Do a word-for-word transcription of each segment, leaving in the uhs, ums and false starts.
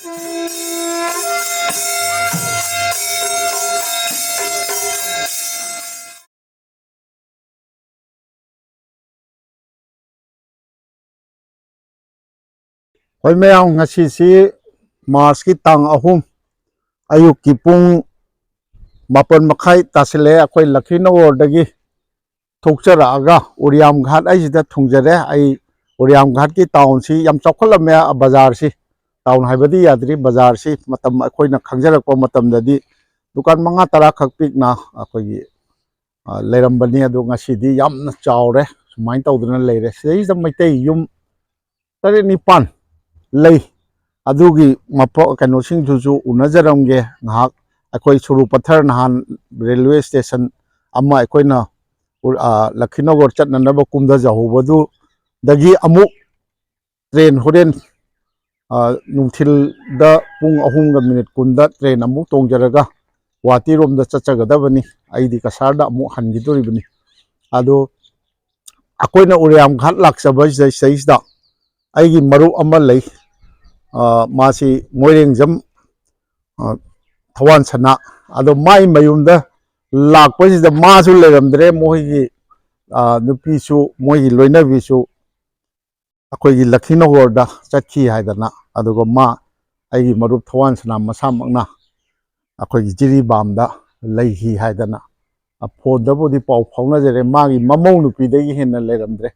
ꯍꯣꯏ ꯃꯌꯥꯝ, ꯉꯁꯤꯁꯤ ꯃꯥꯔꯁꯀꯤ ꯇꯥꯡ ꯑꯍꯨꯝ, ꯑꯌꯨꯛꯀꯤ ꯄꯨꯡ ꯃꯥꯄꯟ ꯃꯈꯥꯏ ꯇꯥꯁꯤꯜꯂꯛꯑꯦ꯫ ꯑꯩꯈꯣꯏ ꯂꯈꯤꯅꯧꯔꯗꯒꯤ ꯊꯣꯛꯆꯔꯛꯑꯒ ꯎꯔꯤꯌꯥꯝ ꯘꯥꯠ ꯑꯩꯁꯤꯗ ꯊꯨꯡꯖꯔꯦ꯫ ꯑꯩ ꯎꯔꯤꯌꯥꯝ ꯘꯥꯠꯀꯤ ꯇꯥꯎꯟꯁꯤ ꯌꯥꯝ ꯆꯥꯎꯈꯠꯂꯝꯃꯦ, ꯕꯖꯥꯔꯁꯤ, ꯇꯥꯎꯟ ꯍꯥꯏꯕꯗꯤ ꯌꯥꯗ꯭ꯔꯤ, ꯕꯖꯥꯔꯁꯤ ꯃꯇꯝ ꯑꯩꯈꯣꯏꯅ ꯈꯪꯖꯔꯛꯄ ꯃꯇꯝꯗꯗꯤ ꯗꯨꯀꯥꯟ ꯃꯉꯥ ꯇꯔꯥ ꯈꯛ ꯄꯤꯛꯅ ꯑꯩꯈꯣꯏꯒꯤ, ꯑ, ꯂꯩꯔꯝꯕꯅꯤ꯫ ꯑꯗꯣ ꯉꯁꯤꯗꯤ ꯌꯥꯝꯅ ꯆꯥꯎꯔꯦ, ꯁꯨꯃꯥꯏꯅ ꯇꯧꯗꯅ ꯂꯩꯔꯦ꯫ ꯁꯤꯗꯩꯁꯤꯗ ꯃꯩꯇꯩ ꯌꯨꯝ ꯇꯔꯦꯠ ꯅꯤꯄꯥꯟ ꯂꯩ꯫ ꯑꯗꯨꯒꯤ ꯃꯐ-, ꯀꯩꯅꯣꯁꯤꯡꯗꯨꯁꯨ ꯎꯅꯖꯔꯝꯒꯦ ꯉꯥꯏꯍꯥꯛ꯫ ꯑꯩꯈꯣꯏ ꯁꯨꯔꯨ ꯄꯊꯔ ꯅꯍꯥꯟ ꯔꯦꯜꯋꯦ ꯁ꯭ꯇꯦꯁꯟ ꯑꯃ ꯑꯩꯈꯣꯏꯅ ꯎ-, ꯑ, ꯂꯈꯤꯅꯧꯒꯔ ꯆꯠꯅꯅꯕ ꯀꯨꯝꯊꯖꯍꯧꯕꯗꯨꯗꯒꯤ ꯑꯃꯨꯛ ꯇ꯭ꯔꯦꯟ ꯍꯣꯔꯦꯟ, ꯑ, ꯅꯨꯡꯊꯤꯜꯗ ꯄꯨꯡ ꯑꯍꯨꯝꯒ ꯃꯤꯅꯤꯠ ꯀꯨꯟꯗ ꯇ꯭ꯔꯦꯟ ꯑꯃꯨꯛ ꯇꯣꯡꯖꯔꯒ ꯒꯨꯍꯥꯇꯤꯔꯣꯝꯗ ꯆꯠꯆꯒꯗꯕꯅꯤ꯫ ꯑꯩꯗꯤ ꯀꯁꯥꯔꯗ ꯑꯃꯨꯛ ꯍꯟꯈꯤꯗꯣꯔꯤꯕꯅꯤ꯫ ꯑꯗꯣ ꯑꯩꯈꯣꯏꯅ ꯎꯔꯤꯌꯥꯝ ꯘꯥꯠ ꯂꯥꯛꯆꯕꯁꯤꯗꯩꯁꯤꯗ ꯑꯩꯒꯤ ꯃꯔꯨꯞ ꯑꯃ ꯂꯩ, ꯑ, ꯃꯥꯁꯤ ꯃꯣꯏꯔꯦꯡꯖꯝ, ꯑ, ꯊꯋꯥꯟ ꯁꯅꯥ꯫ ꯑꯗꯣ ꯃꯥꯏ ꯃꯌꯨꯝꯗ ꯂꯥꯛꯄꯁꯤꯗ ꯃꯥꯁꯨ ꯂꯩꯔꯝꯗ꯭ꯔꯦ, ꯃꯣꯏꯒꯤ, ꯑ, ꯅꯨꯄꯤꯁꯨ, ꯃꯣꯏꯒꯤ ꯂꯣꯏꯅꯕꯤꯁꯨ ꯑꯩꯈꯣꯏꯒꯤ ꯂꯈꯤꯅꯧꯒꯔꯗ ꯆꯠꯈꯤ ꯍꯥꯏꯗꯅ꯫ ꯑꯗꯨꯒ ꯃꯥ, ꯑꯩꯒꯤ ꯃꯔꯨꯞ ꯊꯋꯥꯟ ꯁꯅꯥ ꯃꯁꯥꯃꯛꯅ ꯑꯩꯈꯣꯏꯒꯤ ꯖꯤꯔꯤꯕꯥꯝꯗ ꯂꯩꯈꯤ ꯍꯥꯏꯗꯅ꯫ ꯑ, ꯐꯣꯟꯗꯕꯨꯗꯤ ꯄꯥꯎ ꯐꯥꯎꯅꯖꯔꯦ, ꯃꯥꯒꯤ ꯃꯃꯧ ꯅꯨꯄꯤꯗꯒꯤ ꯍꯦꯟꯅ ꯂꯩꯔꯝꯗ꯭ꯔꯦ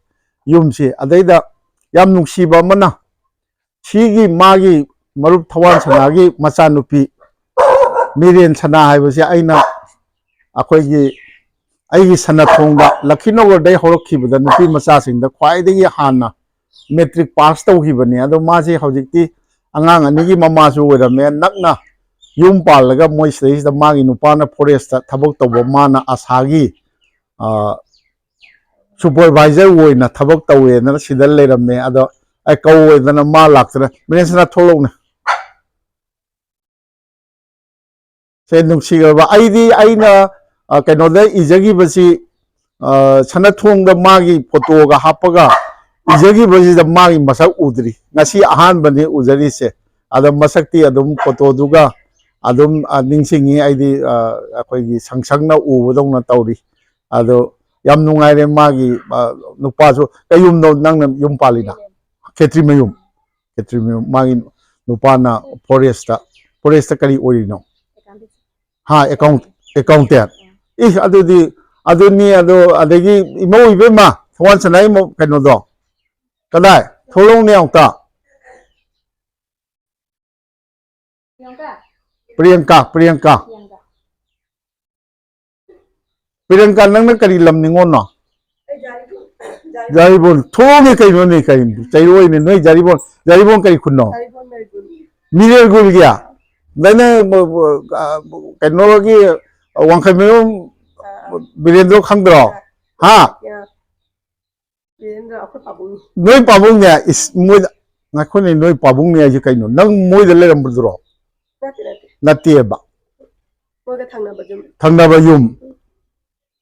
ꯌꯨꯝꯁꯤ꯫ ꯑꯗꯩꯗ ꯌꯥꯝ ꯅꯨꯡꯁꯤꯕ ꯑꯃꯅ, ꯁꯤꯒꯤ ꯃꯥꯒꯤ ꯃꯔꯨꯞ ꯊꯋꯥꯟ ꯁꯅꯥꯒꯤ ꯃꯆꯥꯅꯨꯄꯤ ꯃꯤꯔꯦꯟ ꯁꯅꯥ ꯍꯥꯏꯕꯁꯦ ꯑꯩꯅ ꯑꯩꯈꯣꯏꯒꯤ, ꯑꯩꯒꯤ ꯁꯅꯊꯣꯡꯗ ꯂꯈꯤꯅꯧꯒꯔꯗꯩ ꯍꯧꯔꯛꯈꯤꯕꯗ ꯅꯨꯄꯤ ꯃꯆꯥꯁꯤꯡꯗ ꯈ꯭ꯋꯥꯏꯗꯒꯤ ꯍꯥꯟꯅ ꯃꯦꯇ꯭ꯔꯤꯛ ꯄꯥꯁ ꯇꯧꯈꯤꯕꯅꯤ꯫ ꯑꯗꯣ ꯃꯥꯁꯦ ꯍꯧꯖꯤꯛꯇꯤ ꯑꯉꯥꯡ ꯑꯅꯤꯒꯤ ꯃꯃꯥꯁꯨ ꯑꯣꯏꯔꯝꯃꯦ, ꯅꯛꯅ ꯌꯨꯝ ꯄꯥꯜꯂꯒ ꯃꯣꯏ ꯁꯤꯗꯩꯁꯤꯗ ꯃꯥꯒꯤ ꯅꯨꯄꯥꯅ ꯐꯣꯔꯦꯁꯇ ꯊꯕꯛ ꯇꯧꯕ, ꯃꯥꯅ ꯑꯁꯥꯒꯤ, ꯑ, ꯁꯨꯄꯔꯚꯥꯏꯖꯔ ꯑꯣꯏꯅ ꯊꯕꯛ ꯇꯧꯋꯦꯗꯅ ꯁꯤꯗ ꯂꯩꯔꯝꯃꯦ꯫ ꯑꯗꯣ ꯑꯩ ꯀꯧꯋꯦꯗꯅ ꯃꯥ ꯂꯥꯛꯇꯅ, "ꯃꯤꯔꯦꯟ ꯁꯅꯥ ꯊꯣꯛꯂꯛꯎꯅꯦ꯫ ꯁꯦ ꯅꯨꯡꯁꯤꯈ꯭ꯔꯕ, ꯑꯩꯗꯤ ꯑꯩꯅ, ꯑ, ꯀꯩꯅꯣꯗ ꯏꯖꯈꯤꯕꯁꯤ, ꯑ, ꯁꯅꯊꯣꯡꯗ ꯃꯥꯒꯤ ꯐꯣꯇꯣꯒ ꯍꯥꯞꯄꯒ ꯏꯖꯈꯤꯕꯁꯤꯗ ꯃꯥꯒꯤ ꯃꯁꯛ ꯎꯗ꯭ꯔꯤ, ꯉꯁꯤ ꯑꯍꯥꯟꯕꯅꯤ ꯎꯖꯔꯤꯁꯦ꯫ ꯑꯗꯣ ꯃꯁꯛꯇꯤ ꯑꯗꯨꯝ ꯐꯣꯇꯣꯗꯨꯒ ꯑꯗꯨꯝ, ꯑ, ꯅꯤꯡꯁꯤꯡꯉꯤ꯫ ꯑꯩꯗꯤ, ꯑ, ꯑꯩꯈꯣꯏꯒꯤ ꯁꯪ ꯁꯪꯅ ꯎꯕꯗꯧꯅ ꯇꯧꯔꯤ꯫ ꯑꯗꯣ ꯌꯥꯝ ꯅꯨꯡꯉꯥꯏꯔꯦ꯫ ꯃꯥꯒꯤ, ꯑ, ꯅꯨꯄꯥꯁꯨ ꯀꯩ ꯌꯨꯝꯅꯣ ꯅꯪꯅ ꯌꯨꯝ ꯄꯥꯜꯂꯤꯅ? ꯈꯦꯇ꯭ꯔꯤ ꯃꯌꯨꯝ꯫ ꯈꯦꯇ꯭ꯔꯤ ꯃꯌꯨꯝ꯫ ꯃꯥꯒꯤ ꯅꯨꯄꯥꯅ ꯐꯣꯔꯦꯁꯇ꯫ ꯐꯣꯔꯦꯁꯇ ꯀꯔꯤ ꯑꯣꯏꯔꯤꯅꯣ? ꯍꯥ, ꯑꯦꯀꯥꯎꯟ-, ꯑꯦꯀꯥꯎꯟꯇꯦꯟ꯫ ꯏꯁ, ꯑꯗꯨꯗꯤ, ꯑꯗꯨꯅꯤ, ꯑꯗꯣ, ꯑꯗꯒꯤ ꯏꯃꯧ ꯏꯕꯦꯝꯃ, ꯊꯧꯕꯥꯜ ꯁꯅꯥ ꯏꯃꯧ ꯀꯩꯅꯣꯗꯣ, ꯀꯗꯥꯏ? ꯊꯣꯛꯂꯛꯎꯅꯦ ꯑꯃꯨꯛꯇ꯫ ꯄ꯭ꯔꯤꯌꯥꯡꯀꯥ, ꯄ꯭ꯔꯤꯌꯥꯡꯀꯥ꯫ ꯄ꯭ꯔꯤꯌꯥꯡꯀꯥ, ꯅꯪꯅ ꯀꯔꯤ ꯂꯝ ꯅꯤꯉꯣꯜꯅꯣ? ꯖꯥꯔꯤꯕꯣꯟ꯫ ꯊꯣꯡꯉꯦ ꯀꯩꯅꯣꯅꯦ, ꯀꯩꯅꯣ? ꯆꯩꯔꯣꯏꯅꯦ, ꯅꯣꯏ ꯖꯥꯔꯤꯕꯣꯟ꯫ ꯖꯥꯔꯤꯕꯣꯟ ꯀꯔꯤ ꯈꯨꯟꯅꯣ? ꯃꯤꯔꯦꯜꯒꯨꯜꯒꯤ? ꯅꯪꯅ, ꯑ, ꯀꯩꯅꯣꯒꯤ, ꯋꯥꯡꯈꯩ ꯃꯌꯨꯝ ꯕꯤꯔꯦꯟꯗ꯭ꯔꯣ ꯈꯪꯗ꯭ꯔꯣ? ꯍꯥ? ꯕꯤꯔꯦꯟꯗ꯭ꯔ ꯑꯩꯈꯣꯏ ꯄꯥꯕꯨꯡꯅꯤ꯫ ꯅꯣꯏ ꯄꯥꯕꯨꯡꯅꯦ? ꯏꯁ, ꯃꯣꯏꯗ, ꯉꯥꯏꯈꯣꯅꯦ, ꯅꯣꯏ ꯄꯥꯕꯨꯡꯅꯦ ꯍꯥꯏꯁꯦ ꯀꯩꯅꯣ? ꯅꯪ ꯃꯣꯏꯗ ꯂꯩꯔꯝꯕꯗꯨꯔꯣ? ꯅꯠꯇꯦ, ꯅꯠꯇꯦ꯫ ꯅꯠꯇꯦꯕ꯫ ꯃꯣꯏꯒ ꯊꯪꯅꯕ ꯌꯨꯝ꯫ ꯊꯪꯅꯕ ꯌꯨꯝ꯫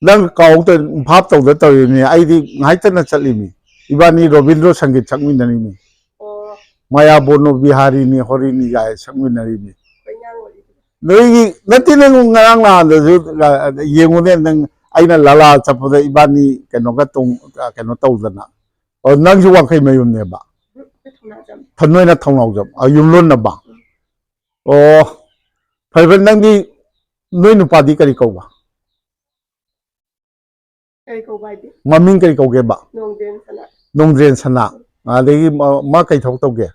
ꯅꯪ ꯀꯥꯎ ꯇꯧ-, ꯚꯥꯞ ꯇꯧꯗ ꯇꯧꯔꯤꯅꯦ꯫ ꯑꯩꯗꯤ ꯉꯥꯏꯇꯅ ꯆꯠꯂꯤꯃꯤ꯫ ꯏꯕꯥꯅꯤ ꯔꯣꯕꯤꯟꯗ꯭ꯔꯣ ꯁꯪꯒꯤꯠ ꯁꯛꯃꯤꯟꯅꯔꯤꯃꯤ꯫ ꯑꯣ꯫ ꯃꯌꯥ ꯕꯣꯅꯣ ꯕꯤꯍꯥꯔꯤꯅꯤ ꯍꯣꯔꯤꯅꯤ ꯀꯥꯏ ꯁꯛꯃꯤꯟꯅꯔꯤꯃꯤ꯫ ꯑꯩꯈꯣꯏ ꯑꯉꯥꯡ ꯑꯣꯏꯔꯤꯗꯨꯗ꯫ ꯅꯣꯏꯒꯤ, ꯅꯠꯇꯦ, ꯅꯪ ꯉꯔꯥꯡ ꯅꯍꯥꯟꯗꯁꯨ, ꯑ, ꯌꯦꯡꯉꯨꯅꯦ, ꯅꯪ ꯑꯩꯅ ꯂꯥꯂꯥ ꯆꯠꯄꯗ ꯏꯕꯥꯅꯤ ꯀꯩꯅꯣꯒ ꯇꯣꯡ-, ꯑ, ꯀꯩꯅꯣ ꯇꯧꯗꯅ꯫ ꯑꯣ, ꯅꯪꯁꯨ ꯋꯥꯡꯈꯩ ꯃꯌꯨꯝꯅꯦꯕ? ꯑꯩꯈꯣꯏ ꯊꯧꯅꯥꯖꯝ꯫ ꯊ-, ꯅꯣꯏꯅ ꯊꯧꯅꯥꯎꯖꯝ꯫ ꯑ, ꯌꯨꯝꯂꯣꯟꯅꯕ? ꯎꯝ꯫ ꯑꯣ, ꯐꯔꯦ, ꯐꯔꯦ, ꯅꯪꯗꯤ, ꯅꯣꯏ ꯅꯨꯄꯥꯗꯤ ꯀꯔꯤ ꯀꯧꯕ? ꯀꯔꯤ ꯀꯧꯕ ꯍꯥꯏꯗꯤ? ꯃꯃꯤꯡ ꯀꯔꯤ ꯀꯧꯒꯦꯕ? ꯅꯣꯡꯗ꯭ꯔꯦꯟ ꯁꯅꯥ꯫ ꯅꯣꯡꯗ꯭ꯔꯦꯟ ꯁꯅꯥ꯫ ꯑꯗꯒꯤ ꯃꯥ, ꯃꯥ ꯀꯩ ꯊꯕꯛ ꯇꯧꯒꯦ?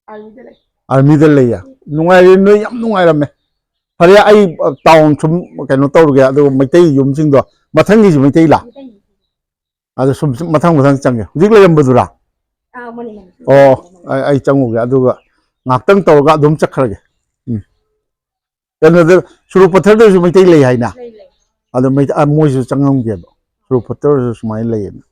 ꯑꯥꯔꯃꯤꯗ ꯂꯩ꯫ ꯑꯥꯔꯃꯤꯗ ꯂꯩꯌꯦ꯫ ꯅꯨꯡꯉꯥꯏꯔꯦ, ꯅꯣꯏ ꯌꯥꯝ ꯅꯨꯡꯉꯥꯏꯔꯝꯃꯦ꯫ ꯐꯔꯦ, ꯑꯩ, ꯑ, ꯇꯥꯎꯟ ꯁꯨꯝ ꯀꯩꯅꯣ ꯇꯧꯔꯨꯒꯦ, ꯑꯗꯨꯒ ꯃꯩꯇꯩ ꯌꯨꯝꯁꯤꯡꯗꯣ, ꯃꯊꯪꯒꯤꯁꯨ ꯃꯩꯇꯩ ꯂꯥ? ꯃꯩꯇꯩ꯫ ꯑꯗꯨ ꯁꯨꯝ, ꯁꯨꯝ ꯃꯊꯪ ꯃꯊꯪ ꯆꯪꯒꯦ꯫ ꯍꯧꯖꯤꯛ ꯂꯩꯔꯝꯕꯗꯨꯔꯥ? ꯑꯥ, ꯃꯥꯅꯦ, ꯃꯥꯅꯦ꯫ ꯑꯣ, ꯑꯩ, ꯑꯩ ꯆꯪꯉꯨꯒꯦ꯫ ꯑꯗꯨꯒ ꯉꯥꯏꯍꯥꯛꯇꯪ ꯇꯧꯔꯒ ꯑꯗꯨꯝ ꯆꯠꯈ꯭ꯔꯒꯦ꯫ ꯎꯝ꯫ ꯀꯩꯅꯣꯗ, ꯁꯨꯔꯨ ꯄꯊꯔꯗꯁꯨ ꯃꯩꯇꯩ ꯂꯩ ꯍꯥꯏꯅ? ꯂꯩ, ꯂꯩ꯫ ꯑꯗꯣ ꯃꯩꯇꯩ, ꯑ, ꯃꯣꯏꯁꯨ ꯆꯪꯉꯝꯒꯦꯕ꯫ ꯁꯨꯔꯨ ꯄꯊꯔꯗꯁꯨ ꯁꯨꯃꯥꯏꯅ ꯂꯩꯌꯦꯅ꯫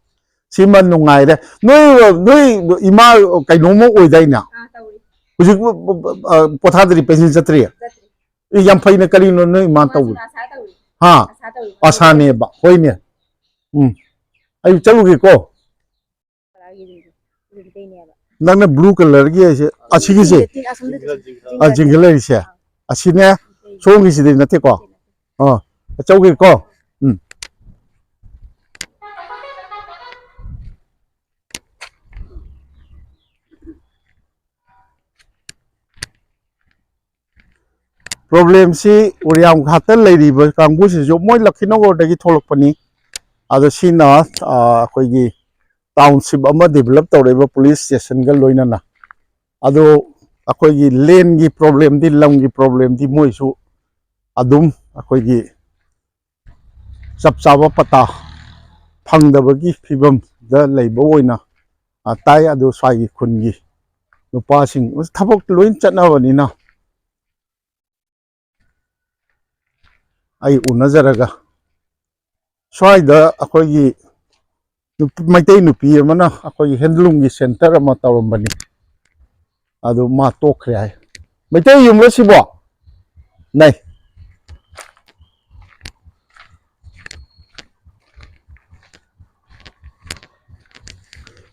ꯁꯤꯃ ꯅꯨꯡꯉꯥꯏꯔꯦ꯫ ꯅꯣꯏ, ꯅꯣꯏ ꯏꯃꯥ ꯀꯩꯅꯣꯝꯃ ꯑꯣꯏꯗꯥꯏꯅꯦ? ꯑꯥ, ꯇꯧꯔꯤ꯫ ꯍꯧꯖꯤꯛ, ꯑ, ꯄꯣꯊꯥꯗ꯭ꯔꯤ, ꯄꯦꯟꯁꯤꯟ ꯆꯠꯇ꯭ꯔꯤ? ꯆꯠꯇ꯭ꯔꯤ꯫ ꯑꯦ, ꯌꯥꯝ ꯐꯩꯅ, ꯀꯔꯤꯅꯣ ꯅꯣꯏ ꯏꯃꯥꯅ ꯃꯥꯁꯨ ꯇꯧꯕꯗꯣ? ꯑꯥꯁꯥ ꯇꯧꯔꯤ꯫ ꯍꯥ? ꯑꯥꯁꯥ ꯇꯧꯔꯤ꯫ ꯑꯥꯁꯥꯅꯦꯕ, ꯍꯣꯏꯅꯦ꯫ ꯎꯝ꯫ ꯑꯩ ꯆꯠꯂꯨꯒꯦꯀꯣ꯫ ꯇꯔꯥꯒꯤ ꯔꯤꯝ-, ꯔꯤꯝꯇꯩꯅꯦꯕ꯫ ꯅꯪꯅ blue colourꯒꯤ ꯍꯥꯏꯁꯦ ꯑꯁꯤꯒꯤꯁꯦ? ꯑꯁꯣꯝꯗꯗꯤ, ꯑꯁꯣꯝꯗꯗꯤ ꯑ, ꯖꯤꯡꯒ ꯂꯩꯔꯤꯁꯦ? ꯑꯁꯤꯅꯦ? ꯁꯣꯝꯒꯤꯁꯤꯗꯤ ꯅꯠꯇꯦꯀꯣ? ꯑꯥ, ꯑꯆꯧꯒꯤꯀꯣ? ꯎꯝ꯫ Problemꯁꯤ ꯎꯔꯤꯌꯥꯝ ꯘꯥꯠꯇ ꯂꯩꯔꯤꯕ ꯀꯥꯡꯕꯨꯁꯤꯁꯨ ꯃꯣꯏ ꯂꯈꯤꯅꯧꯒꯔꯗꯒꯤ ꯊꯣꯛꯂꯛꯄꯅꯤ꯫ ꯑꯗꯣ ꯁꯤꯅ, ꯑ, ꯑꯩꯈꯣꯏꯒꯤ township ꯑꯃ develop ꯇꯧꯔꯛꯏꯕ police stationꯒ ꯂꯣꯏꯅꯅ꯫ ꯑꯗꯣ ꯑꯩꯈꯣꯏꯒꯤ landꯒꯤ problemꯗꯤ, ꯂꯝꯒꯤ problemꯗꯤ ꯃꯣꯏꯁꯨ ꯑꯗꯨꯝ ꯑꯩꯈꯣꯏꯒꯤ ꯆꯞ ꯆꯥꯕ ꯄꯇꯥ ꯐꯪꯗꯕꯒꯤ ꯐꯤꯕꯝꯗ ꯂꯩꯕ ꯑꯣꯏꯅ, ꯑ, ꯇꯥꯏ꯫ ꯑꯗꯨ ꯁ꯭ꯋꯥꯏꯒꯤ ꯈꯨꯟꯒꯤ ꯅꯨꯄꯥꯁꯤꯡ ꯊꯕꯛ ꯂꯣꯏ ꯆꯠꯅꯕꯅꯤꯅ ꯑꯩ ꯎꯅꯖꯔꯒ ꯁ꯭ꯋꯥꯏꯗ ꯑꯩꯈꯣꯏꯒꯤ ꯅꯨꯄꯤ, ꯃꯩꯇꯩ ꯅꯨꯄꯤ ꯑꯃꯅ ꯑꯩꯈꯣꯏꯒꯤ handloomꯒꯤ centre ꯑꯃ ꯇꯧꯔꯝꯕꯅꯤ, ꯑꯗꯨ ꯃꯥ ꯇꯣꯛꯈ꯭ꯔꯦ ꯍꯥꯏ꯫ ꯃꯩꯇꯩ ꯌꯨꯝꯂꯣ ꯁꯤꯕꯣ? ꯅꯩ꯫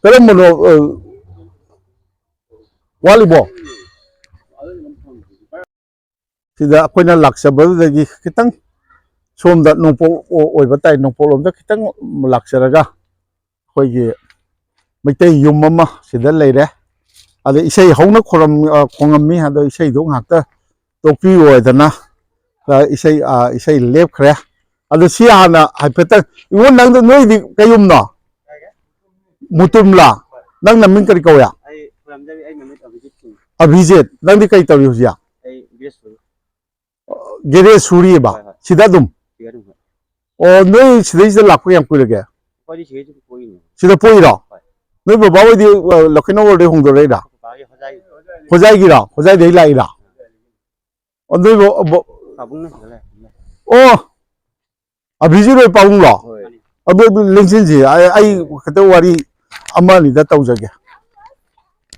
ꯀꯔꯝꯕꯅꯣ, ꯑ, ꯋꯥꯠꯂꯤꯕꯣ? ꯁꯤꯗ ꯑꯩꯈꯣꯏꯅ ꯂꯥꯛꯆꯕꯗꯨꯗꯒꯤ ꯈꯤꯇꯪ ꯁꯣꯝꯗ ꯅꯣꯡꯄꯣꯛ ꯑꯣꯏꯕ ꯇꯥꯏ, ꯅꯣꯡꯄꯣꯛꯂꯣꯝꯗ ꯈꯤꯇꯪ ꯂꯥꯛꯆꯔꯒ ꯑꯩꯈꯣꯏꯒꯤ ꯃꯩꯇꯩ ꯌꯨꯝ ꯑꯃ ꯁꯤꯗ ꯂꯩꯔꯦ꯫ ꯑꯗ ꯏꯁꯩ ꯍꯧꯅ ꯈꯣꯔꯝ-, ꯑ, ꯈꯣꯡꯉꯝꯃꯤ꯫ ꯑꯗꯣ ꯏꯁꯩꯗꯣ ꯉꯥꯛꯇ ꯇꯣꯛꯄꯤꯌꯣ ꯍꯥꯏꯗꯅ, ꯑ, ꯏꯁꯩ, ꯑ, ꯏꯁꯩ ꯂꯦꯞꯈ꯭ꯔꯦ꯫ ꯑꯗꯣ ꯁꯤ ꯍꯥꯟꯅ ꯍꯥꯏꯐꯦꯠꯇꯪ, ꯏꯕꯨꯡꯉꯣ, ꯅꯪꯗꯣ, ꯅꯣꯏꯗꯤ ꯀꯩ ꯌꯨꯝꯅꯣ? ꯃꯨꯇꯨꯝꯂꯥ? ꯅꯪ ꯅꯃꯤꯡ ꯀꯔꯤ ꯀꯧꯏ? ꯑꯩ ꯈꯨꯔꯨꯝꯖꯔꯤ, ꯑꯩ ꯃꯃꯤꯡ ꯑꯚꯤꯖꯤꯠ ꯁꯤꯡ꯫ ꯑꯚꯤꯖꯤꯠ, ꯅꯪꯗꯤ ꯀꯩ ꯇꯧꯔꯤ ꯍꯧꯖꯤꯛ? ꯑꯩ ꯒ꯭ꯔꯦꯖꯨꯑꯦꯁꯟ꯫ ꯒꯦꯔꯦꯖ ꯁꯨꯔꯤꯑꯕ? ꯍꯣꯏ, ꯍꯣꯏ꯫ ꯁꯤꯗ ꯑꯗꯨꯝ? ꯁꯤꯗ ꯑꯗꯨꯝ, ꯍꯣꯏ꯫ ꯑꯣ, ꯅꯣꯏ ꯁꯤꯗꯩꯁꯤꯗ ꯂꯥꯛꯄ ꯀꯌꯥꯝ ꯀꯨꯏꯔꯒꯦ? ꯑꯩꯈꯣꯏꯗꯤ ꯁꯤꯗꯩꯁꯤꯗ ꯄꯣꯛꯏꯅꯦ꯫ ꯁꯤꯗ ꯄꯣꯛꯏꯔꯣ? ꯍꯣꯏ꯫ ꯅꯣꯏ ꯕꯕꯥ ꯍꯣꯏꯗꯤ, ꯑ, ꯂꯈꯤꯅꯧꯗꯩ ꯍꯣꯡꯗꯣꯔꯛꯏꯔꯥ? ꯑꯩꯈꯣꯏ ꯕꯕꯥꯒꯤ ꯍꯣꯖꯥꯏ꯫ ꯍꯣꯖꯥꯏꯒꯤꯔꯣ? ꯍꯣꯖꯥꯏꯗꯩ ꯂꯥꯛꯏꯔꯥ? ꯑꯣ, ꯅꯣꯏ ꯕ-, ꯕ-, ꯄꯥꯕꯨꯡꯅ ꯁꯤꯗ ꯂꯩ꯫ ꯑꯣ, ꯑꯚꯤꯖꯤꯠ ꯍꯣꯏ ꯄꯥꯕꯨꯡꯂꯣ? ꯍꯣꯏ꯫ ꯑꯗꯨ, ꯑꯗꯨ ꯂꯦꯡꯁꯤꯟꯁꯤ꯫ ꯑꯩ, ꯑꯩ ꯈꯤꯇꯪ ꯋꯥꯔꯤ ꯑꯃ ꯑꯅꯤꯗ ꯇꯧꯖꯒꯦ꯫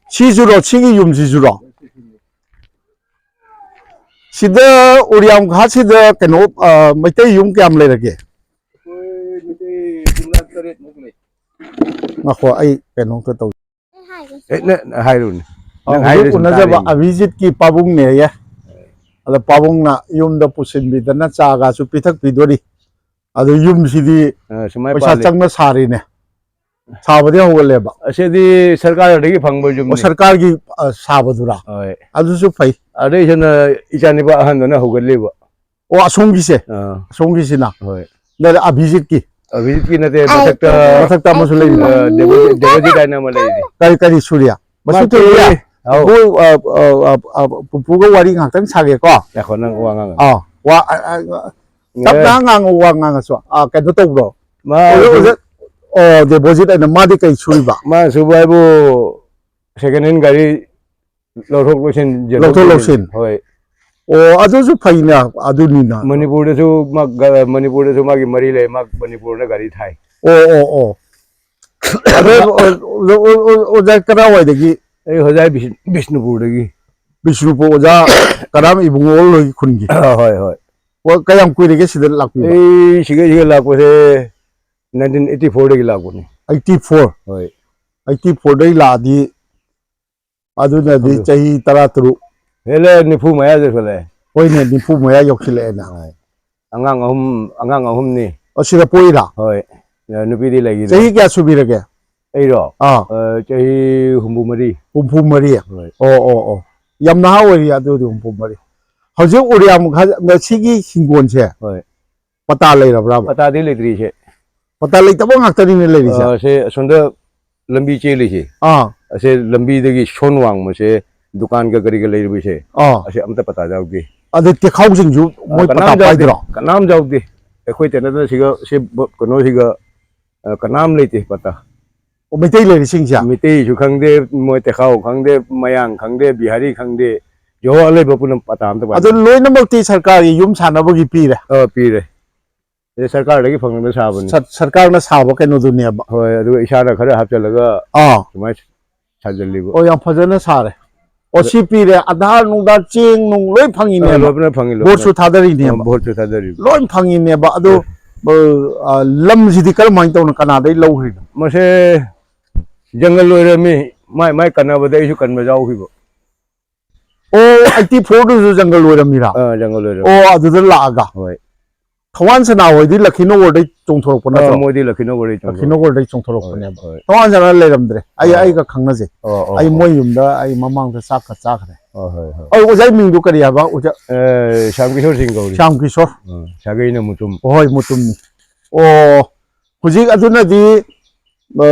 ꯁꯤꯁꯨꯔꯣ? ꯁꯤꯒꯤ ꯌꯨꯝꯁꯤꯁꯨꯔꯣ? ꯁꯤꯗ ꯎꯔꯤꯌꯥꯝ ꯘꯥꯠꯁꯤꯗ ꯀꯩꯅꯣ, ꯑ, ꯃꯩꯇꯩ ꯌꯨꯝ ꯀꯌꯥꯝ ꯂꯩꯔꯒꯦ? ꯑꯩꯈꯣꯏ ꯃꯩꯇꯩ ꯌꯨꯝꯅꯥꯛ ꯇꯔꯦꯠꯃꯨꯛ ꯂꯩ꯫ ꯉꯥꯏꯈꯣ, ꯑꯩ ꯀꯩꯅꯣꯝꯇ ꯇꯧ-, ꯑꯩ ꯍꯥꯏꯒꯦ꯫ ꯑꯦ, ꯅ-, ꯅ-, ꯍꯥꯏꯔꯨꯅꯦ꯫ ꯑ, ꯅꯪ ꯍꯧꯖꯤꯛ ꯍꯥꯏꯔꯤꯁꯤ ꯎꯅꯖꯕ ꯇꯥꯔꯤꯅꯦ꯫ ꯑꯚꯤꯖꯤꯠꯀꯤ ꯄꯥꯕꯨꯡꯅꯦꯌꯦ꯫ ꯑꯗ ꯄꯥꯕꯨꯡꯅ ꯌꯨꯝꯗ ꯄꯨꯁꯤꯟꯕꯤꯗꯅ ꯆꯥꯒꯁꯨ ꯄꯤꯊꯛꯄꯤꯗꯣꯔꯤ꯫ ꯑꯗꯨ ꯌꯨꯝꯁꯤꯗꯤ ꯑ, ꯁꯨꯃꯥꯏ ꯄꯩꯁꯥ ꯄꯥꯜꯂꯤ꯫ ꯆꯪꯅ ꯁꯥꯔꯤꯅꯦ꯫ ꯁꯥꯕꯗꯤ ꯍꯧꯒꯠꯂꯦꯕ꯫ ꯑꯁꯤꯗꯤ ꯁꯔꯀꯥꯔꯗꯒꯤ ꯐꯪꯕ ꯑꯣ, ꯌꯨꯝꯅꯤ꯫ ꯁꯔꯀꯥꯔꯒꯤ, ꯑ, ꯁꯥꯕꯗꯨꯔꯥ? ꯍꯣꯏ꯫ ꯑꯗꯨꯁꯨ ꯐꯩ꯫ ꯑꯗꯩꯁꯤꯅ ꯏꯆꯥꯅꯤꯄꯥ ꯑꯍꯟꯗꯨꯅ ꯍꯧꯒꯠꯂꯤꯕ꯫ ꯑꯣ, ꯑꯁꯣꯝꯒꯤꯁꯦ꯫ ꯑꯥ, ꯑꯁꯣꯝꯒꯤꯁꯤꯅ꯫ ꯍꯣꯏ꯫ ꯅꯠꯇꯦ, ꯑꯚꯤꯖꯤꯠꯀꯤ꯫ ꯑꯚꯤꯖꯤꯠꯀꯤ ꯅꯠꯇꯦ, ꯃꯊꯛꯇ, ꯃꯊꯛꯇ ꯑꯃꯁꯨ ꯂꯩꯕ꯫ ꯑ, ꯗꯦꯕꯣꯖꯤꯠ, ꯗꯦꯕꯣꯖꯤꯠ ꯍꯥꯏꯅ ꯑꯃ ꯂꯩꯔꯤ꯫ ꯀꯔꯤ, ꯀꯔꯤ ꯁꯨꯔꯤꯌꯥ? ꯃꯁꯨ ꯃꯥꯒꯤ ꯊꯣꯏꯕꯤꯌꯥ? ꯑꯧ꯫ ꯄꯨꯄꯨ, ꯑ, ꯑ, ꯑ, ꯑ, ꯄꯨꯄꯨꯒ ꯋꯥꯔꯤ ꯉꯥꯛꯇꯪ ꯁꯥꯒꯦꯀꯣ꯫ ꯉꯥꯏꯈꯣ, ꯅꯪ ꯋꯥ ꯉꯥꯡꯉꯣ꯫ ꯑꯥ, ꯋꯥ, ꯑ, ꯑ, ꯑ, ꯑꯦ꯫ ꯇꯞꯅ ꯉꯥꯡꯉꯨ, ꯋꯥ ꯉꯥꯡꯉꯁꯨ꯫ ꯑꯥ, ꯀꯩꯅꯣ ꯇꯧꯕ꯭ꯔꯣ? ꯃꯥ ꯑꯣꯖꯥ, ꯑꯣꯖꯥ, ꯑꯣ, ꯗꯦꯕꯣꯖꯤꯠ ꯍꯥꯏꯅ ꯃꯥꯗꯤ ꯀꯩ ꯁꯨꯔꯤꯕ? ꯃꯥ ꯁꯨꯕ ꯍꯥꯏꯕꯨ second hand ꯒꯥꯔꯤ ꯂꯧꯊꯣꯛ ꯂꯧꯁꯤꯟ, ꯌꯦꯟꯊꯣꯛ ꯂꯧꯊꯣꯛ ꯌꯦꯟꯁꯤꯟ꯫ ꯂꯧꯁꯤꯟ꯫ ꯍꯣꯏ꯫ ꯑꯣ, ꯑꯗꯨꯁꯨ ꯐꯩꯅ, ꯑꯗꯨꯅꯤꯅ꯫ ꯃꯅꯤꯄꯨꯔꯗꯁꯨ ꯃꯥ ꯒ-, ꯃꯅꯤꯄꯨꯔꯗꯁꯨ ꯃꯥꯒꯤ ꯃꯔꯤ ꯂꯩ, ꯃꯥ ꯃꯅꯤꯄꯨꯔꯗ ꯒꯥꯔꯤ ꯊꯥꯏ꯫ ꯑꯣ, ꯑꯣ, ꯑꯣ꯫ ꯑꯗꯣ, ꯑꯣ, ꯑꯣ, ꯑꯣ, ꯑꯣꯖꯥ ꯀꯗꯥꯏꯋꯥꯏꯗꯒꯤ? ꯑꯩ ꯍꯣꯖꯥꯏ ꯕꯤꯁ-, ꯕꯤꯁꯅꯨꯄꯨꯔꯗꯒꯤ꯫ ꯕꯤꯁꯅꯨꯄꯨꯔ ꯑꯣꯖꯥ ꯀꯔꯥꯝ ꯏꯕꯨꯡꯉꯣ ꯍꯣꯏꯒꯤ ꯈꯨꯟꯒꯤ꯫ ꯍꯣꯏ, ꯍꯣꯏ꯫ ꯑꯣ, ꯀꯌꯥꯝ ꯀꯨꯏꯔꯒꯦ ꯁꯤꯗ ꯂꯥꯛꯄꯤꯕ? ꯑꯩ ꯁꯤꯒ, ꯁꯤꯒ ꯂꯥꯛꯄꯁꯦ nineteen eighty four ꯗꯒꯤ ꯂꯥꯛꯄꯅꯤ꯫ Eighty four? ꯍꯣꯏ꯫ Eighty four ꯗꯒꯤ ꯂꯥꯛꯑꯗꯤ ꯑꯗꯨꯅꯗꯤ ꯑꯗꯨ ꯆꯍꯤ ꯇꯔꯥꯇꯔꯨꯛ꯫ ꯍꯦꯜꯂꯦ, ꯅꯤꯐꯨ ꯃꯌꯥ ꯌꯧꯁꯜꯂꯛꯑꯦ꯫ ꯍꯣꯏꯅꯦ, ꯅꯤꯐꯨ ꯃꯌꯥ ꯌꯧꯁꯤꯜꯂꯛꯑꯦꯅ꯫ ꯍꯣꯏ꯫ ꯑꯉꯥꯡ ꯑꯍꯨꯝ, ꯑꯉꯥꯡ ꯑꯍꯨꯝꯅꯤ꯫ ꯑꯣ, ꯁꯤꯗ ꯄꯣꯛꯏꯔꯥ? ꯍꯣꯏ꯫ ꯅꯨꯄꯤꯗꯤ ꯂꯩꯈꯤꯗ꯭ꯔꯦ꯫ ꯆꯍꯤ ꯀꯌꯥ ꯁꯨꯕꯤꯔꯒꯦ? ꯑꯩꯔꯣ? ꯑꯥ꯫ ꯑ, ꯆꯍꯤ ꯍꯨꯝꯐꯨ ꯃꯔꯤ꯫ ꯍꯨꯝꯐꯨ ꯃꯔꯤ? ꯍꯣꯏ꯫ ꯑꯣ, ꯑꯣ, ꯑꯣ꯫ ꯌꯥꯝ ꯅꯍꯥ ꯑꯣꯏꯔꯤ ꯑꯗꯨꯗꯤ, ꯍꯨꯝꯐꯨ ꯃꯔꯤ꯫ ꯍꯧꯖꯤꯛ ꯎꯔꯤꯌꯥꯝ ꯈ-, ꯉꯁꯤꯒꯤ ꯍꯤꯡꯒꯣꯜꯁꯦ ꯍꯣꯏ꯫ ꯄꯇꯥ ꯂꯩꯔꯕ꯭ꯔꯥꯕ? ꯄꯇꯥꯗꯤ ꯂꯩꯇ꯭ꯔꯤꯁꯦ꯫ ꯄꯇꯥ ꯂꯩꯇꯕ ꯉꯥꯛꯇꯅꯤꯅꯦ ꯂꯩꯔꯤꯁꯦ꯫ ꯑ, ꯁꯦ ꯑꯁꯣꯝꯗ ꯂꯝꯕꯤ ꯆꯦꯜꯂꯤꯁꯦ꯫ ꯑꯥ꯫ ꯑꯁꯦ ꯂꯝꯕꯤꯗꯒꯤ ꯁꯣꯟ ꯋꯥꯡꯃꯁꯦ, ꯗꯨꯀꯥꯟꯒ ꯀꯔꯤꯒ ꯂꯩꯔꯤꯕꯁꯦ, ꯑꯥ꯫ ꯑꯁꯦ ꯑꯝꯇ ꯄꯇꯥ ꯌꯥꯎꯗꯦ꯫ ꯑꯗꯩ ꯇꯦꯈꯥꯎꯁꯤꯡꯁꯨ ꯑ, ꯃꯣꯏ ꯄꯇꯥ ꯀꯅꯥꯝ ꯌꯥꯎꯗꯦ꯫ ꯄꯥꯏꯗ꯭ꯔꯣ? ꯀꯅꯥꯝ ꯌꯥꯎꯗꯦ꯫ ꯑꯩꯈꯣꯏꯇ ꯅꯠꯇꯅ ꯁꯤꯒ, ꯁꯤ ꯕ-, ꯀꯩꯅꯣꯁꯤꯒ, ꯑ, ꯀꯅꯥꯝ ꯂꯩꯇꯦ ꯄꯇꯥ꯫ ꯑꯣ, ꯃꯩꯇꯩ ꯂꯩꯔꯤꯁꯤꯡꯁꯦ? ꯃꯩꯇꯩꯁꯨ ꯈꯪꯗꯦ, ꯃꯣꯏ ꯇꯦꯈꯥꯎ ꯈꯪꯗꯦ, ꯃꯌꯥꯡ ꯈꯪꯗꯦ, ꯕꯤꯍꯥꯔꯤ ꯈꯪꯗꯦ, ꯖꯣꯍꯣꯔ ꯂꯩꯕ ꯄꯨꯝꯅꯃꯛ ꯄꯇꯥ ꯑꯝꯇ ꯑꯗꯨ ꯄꯥꯏꯗꯦ꯫ ꯂꯣꯏꯅꯃꯛꯇꯤ ꯁꯔꯀꯥꯔꯒꯤ ꯌꯨꯝ ꯁꯥꯟꯅꯕꯒꯤ ꯄꯤꯔꯦ? ꯑ, ꯄꯤꯔꯦ꯫ ꯑꯗꯩ ꯁꯔꯀꯥꯔꯗꯒꯤ ꯐꯪꯅꯕ ꯁꯥꯕꯅꯤ꯫ ꯁꯔ-, ꯁꯔꯀꯥꯔꯅ ꯁꯥꯕ ꯀꯩꯅꯣꯗꯨꯅꯦꯕ? ꯍꯣꯏ, ꯑꯗꯨꯒ ꯏꯁꯥꯅ ꯈꯔ ꯍꯥꯞꯆꯤꯜꯂꯒ ꯑꯥ꯫ ꯁꯨꯃꯥꯏꯅ ꯁꯥꯖꯜꯂꯤꯕ꯫ ꯑꯣ, ꯌꯥꯝ ꯐꯖꯅ ꯁꯥꯔꯦ꯫ ꯑꯣ, ꯑꯗ ꯁꯤ ꯄꯤꯔꯦ, ꯑꯙꯥꯔ ꯅꯨꯡꯙꯥꯔ ꯆꯦꯡ ꯅꯨꯡ ꯂꯣꯏ ꯑ, ꯐꯪꯉꯤꯅꯦꯕ? ꯂꯣꯏꯅ ꯐꯪꯉꯤ, ꯂꯣꯏꯅ ꯚꯣꯠꯁꯨ ꯐꯪꯉꯤ꯫ ꯊꯥꯗꯔꯤꯅꯦꯕ? ꯑ, ꯚꯣꯠꯁꯨ ꯊꯥꯗꯔꯤꯕ꯫ ꯂꯣꯏ ꯐꯪꯉꯤꯅꯦꯕ? ꯑꯗꯣ, ꯍꯣꯏ꯫ ꯑ, ꯑ, ꯂꯝꯁꯤꯗꯤ ꯀꯔꯝꯍꯥꯏꯅ ꯇꯧꯅ ꯀꯅꯥꯗꯩ ꯂꯧꯈ꯭ꯔꯤꯅꯣ? ꯃꯁꯦ ꯖꯪꯒꯜ ꯑꯣꯏꯔꯝꯃꯤ, ꯃꯥꯏ ꯃꯥꯏ ꯀꯟꯅꯕꯗ ꯑꯩꯁꯨ ꯀꯟꯕ ꯌꯥꯎꯈꯤꯕ꯫ ꯑꯣ, ꯑꯩꯠꯇꯤ ꯐꯣꯔꯗꯨꯁꯨ ꯖꯪꯒꯜ ꯑꯣꯏꯔꯝꯃꯤꯔꯥ? ꯑꯥ, ꯖꯪꯒꯜ ꯑꯣꯏꯔꯝ꯫ ꯑꯣ, ꯑꯗꯨꯗ ꯂꯥꯛꯑꯒ꯫ ꯍꯣꯏ꯫ ꯊꯋꯥꯟ ꯁꯅꯥ ꯍꯣꯏꯗꯤ ꯂꯈꯤꯅꯧꯗꯩ ꯆꯣꯡꯊꯣꯔꯛꯄ ꯑꯥ, ꯅꯠꯇ꯭ꯔꯣ? ꯃꯣꯏꯗꯤ ꯂꯈꯤꯅꯧꯗꯩ ꯆꯣꯡꯊꯣꯔꯛꯄ꯫ ꯂꯈꯤꯅꯧꯗꯩ ꯆꯣꯡꯊꯣꯔꯛꯄꯅꯦꯕ꯫ ꯍꯣꯏ, ꯍꯣꯏ꯫ ꯊꯋꯥꯟ ꯁꯅꯥ ꯂꯩꯔꯝꯗ꯭ꯔꯦ꯫ ꯑꯩ ꯑꯥ꯫ ꯑꯩꯒ ꯈꯪꯅꯖꯩ꯫ ꯑꯣ, ꯑꯣ, ꯑꯩ ꯑꯣ꯫ ꯃꯣꯏ ꯌꯨꯝꯗ ꯑꯩ ꯃꯃꯥꯡꯗ ꯆꯥꯛꯀ ꯆꯥꯈ꯭ꯔꯦ꯫ ꯑꯣ, ꯍꯣꯏ, ꯍꯣꯏ꯫ ꯑꯣ, ꯑꯣꯖꯥꯒꯤ ꯃꯤꯡꯗꯨ ꯀꯔꯤ ꯍꯥꯏꯕ? ꯑꯣꯖꯥ? ꯑꯦ, ꯁ꯭ꯌꯥꯝ ꯀꯤꯁꯣꯔ ꯁꯤꯡ ꯀꯧꯔꯤ꯫ ꯁ꯭ꯌꯥꯝ ꯀꯤꯁꯣꯔ꯫ ꯑꯥ, ꯁꯥꯒꯩꯅ ꯃꯨꯇꯨꯝ꯫ ꯍꯣꯏ, ꯃꯨꯇꯨꯝꯅꯤ꯫ ꯑꯣ, ꯍꯧꯖꯤꯛ ꯑꯗꯨꯅꯗꯤ, ꯑ,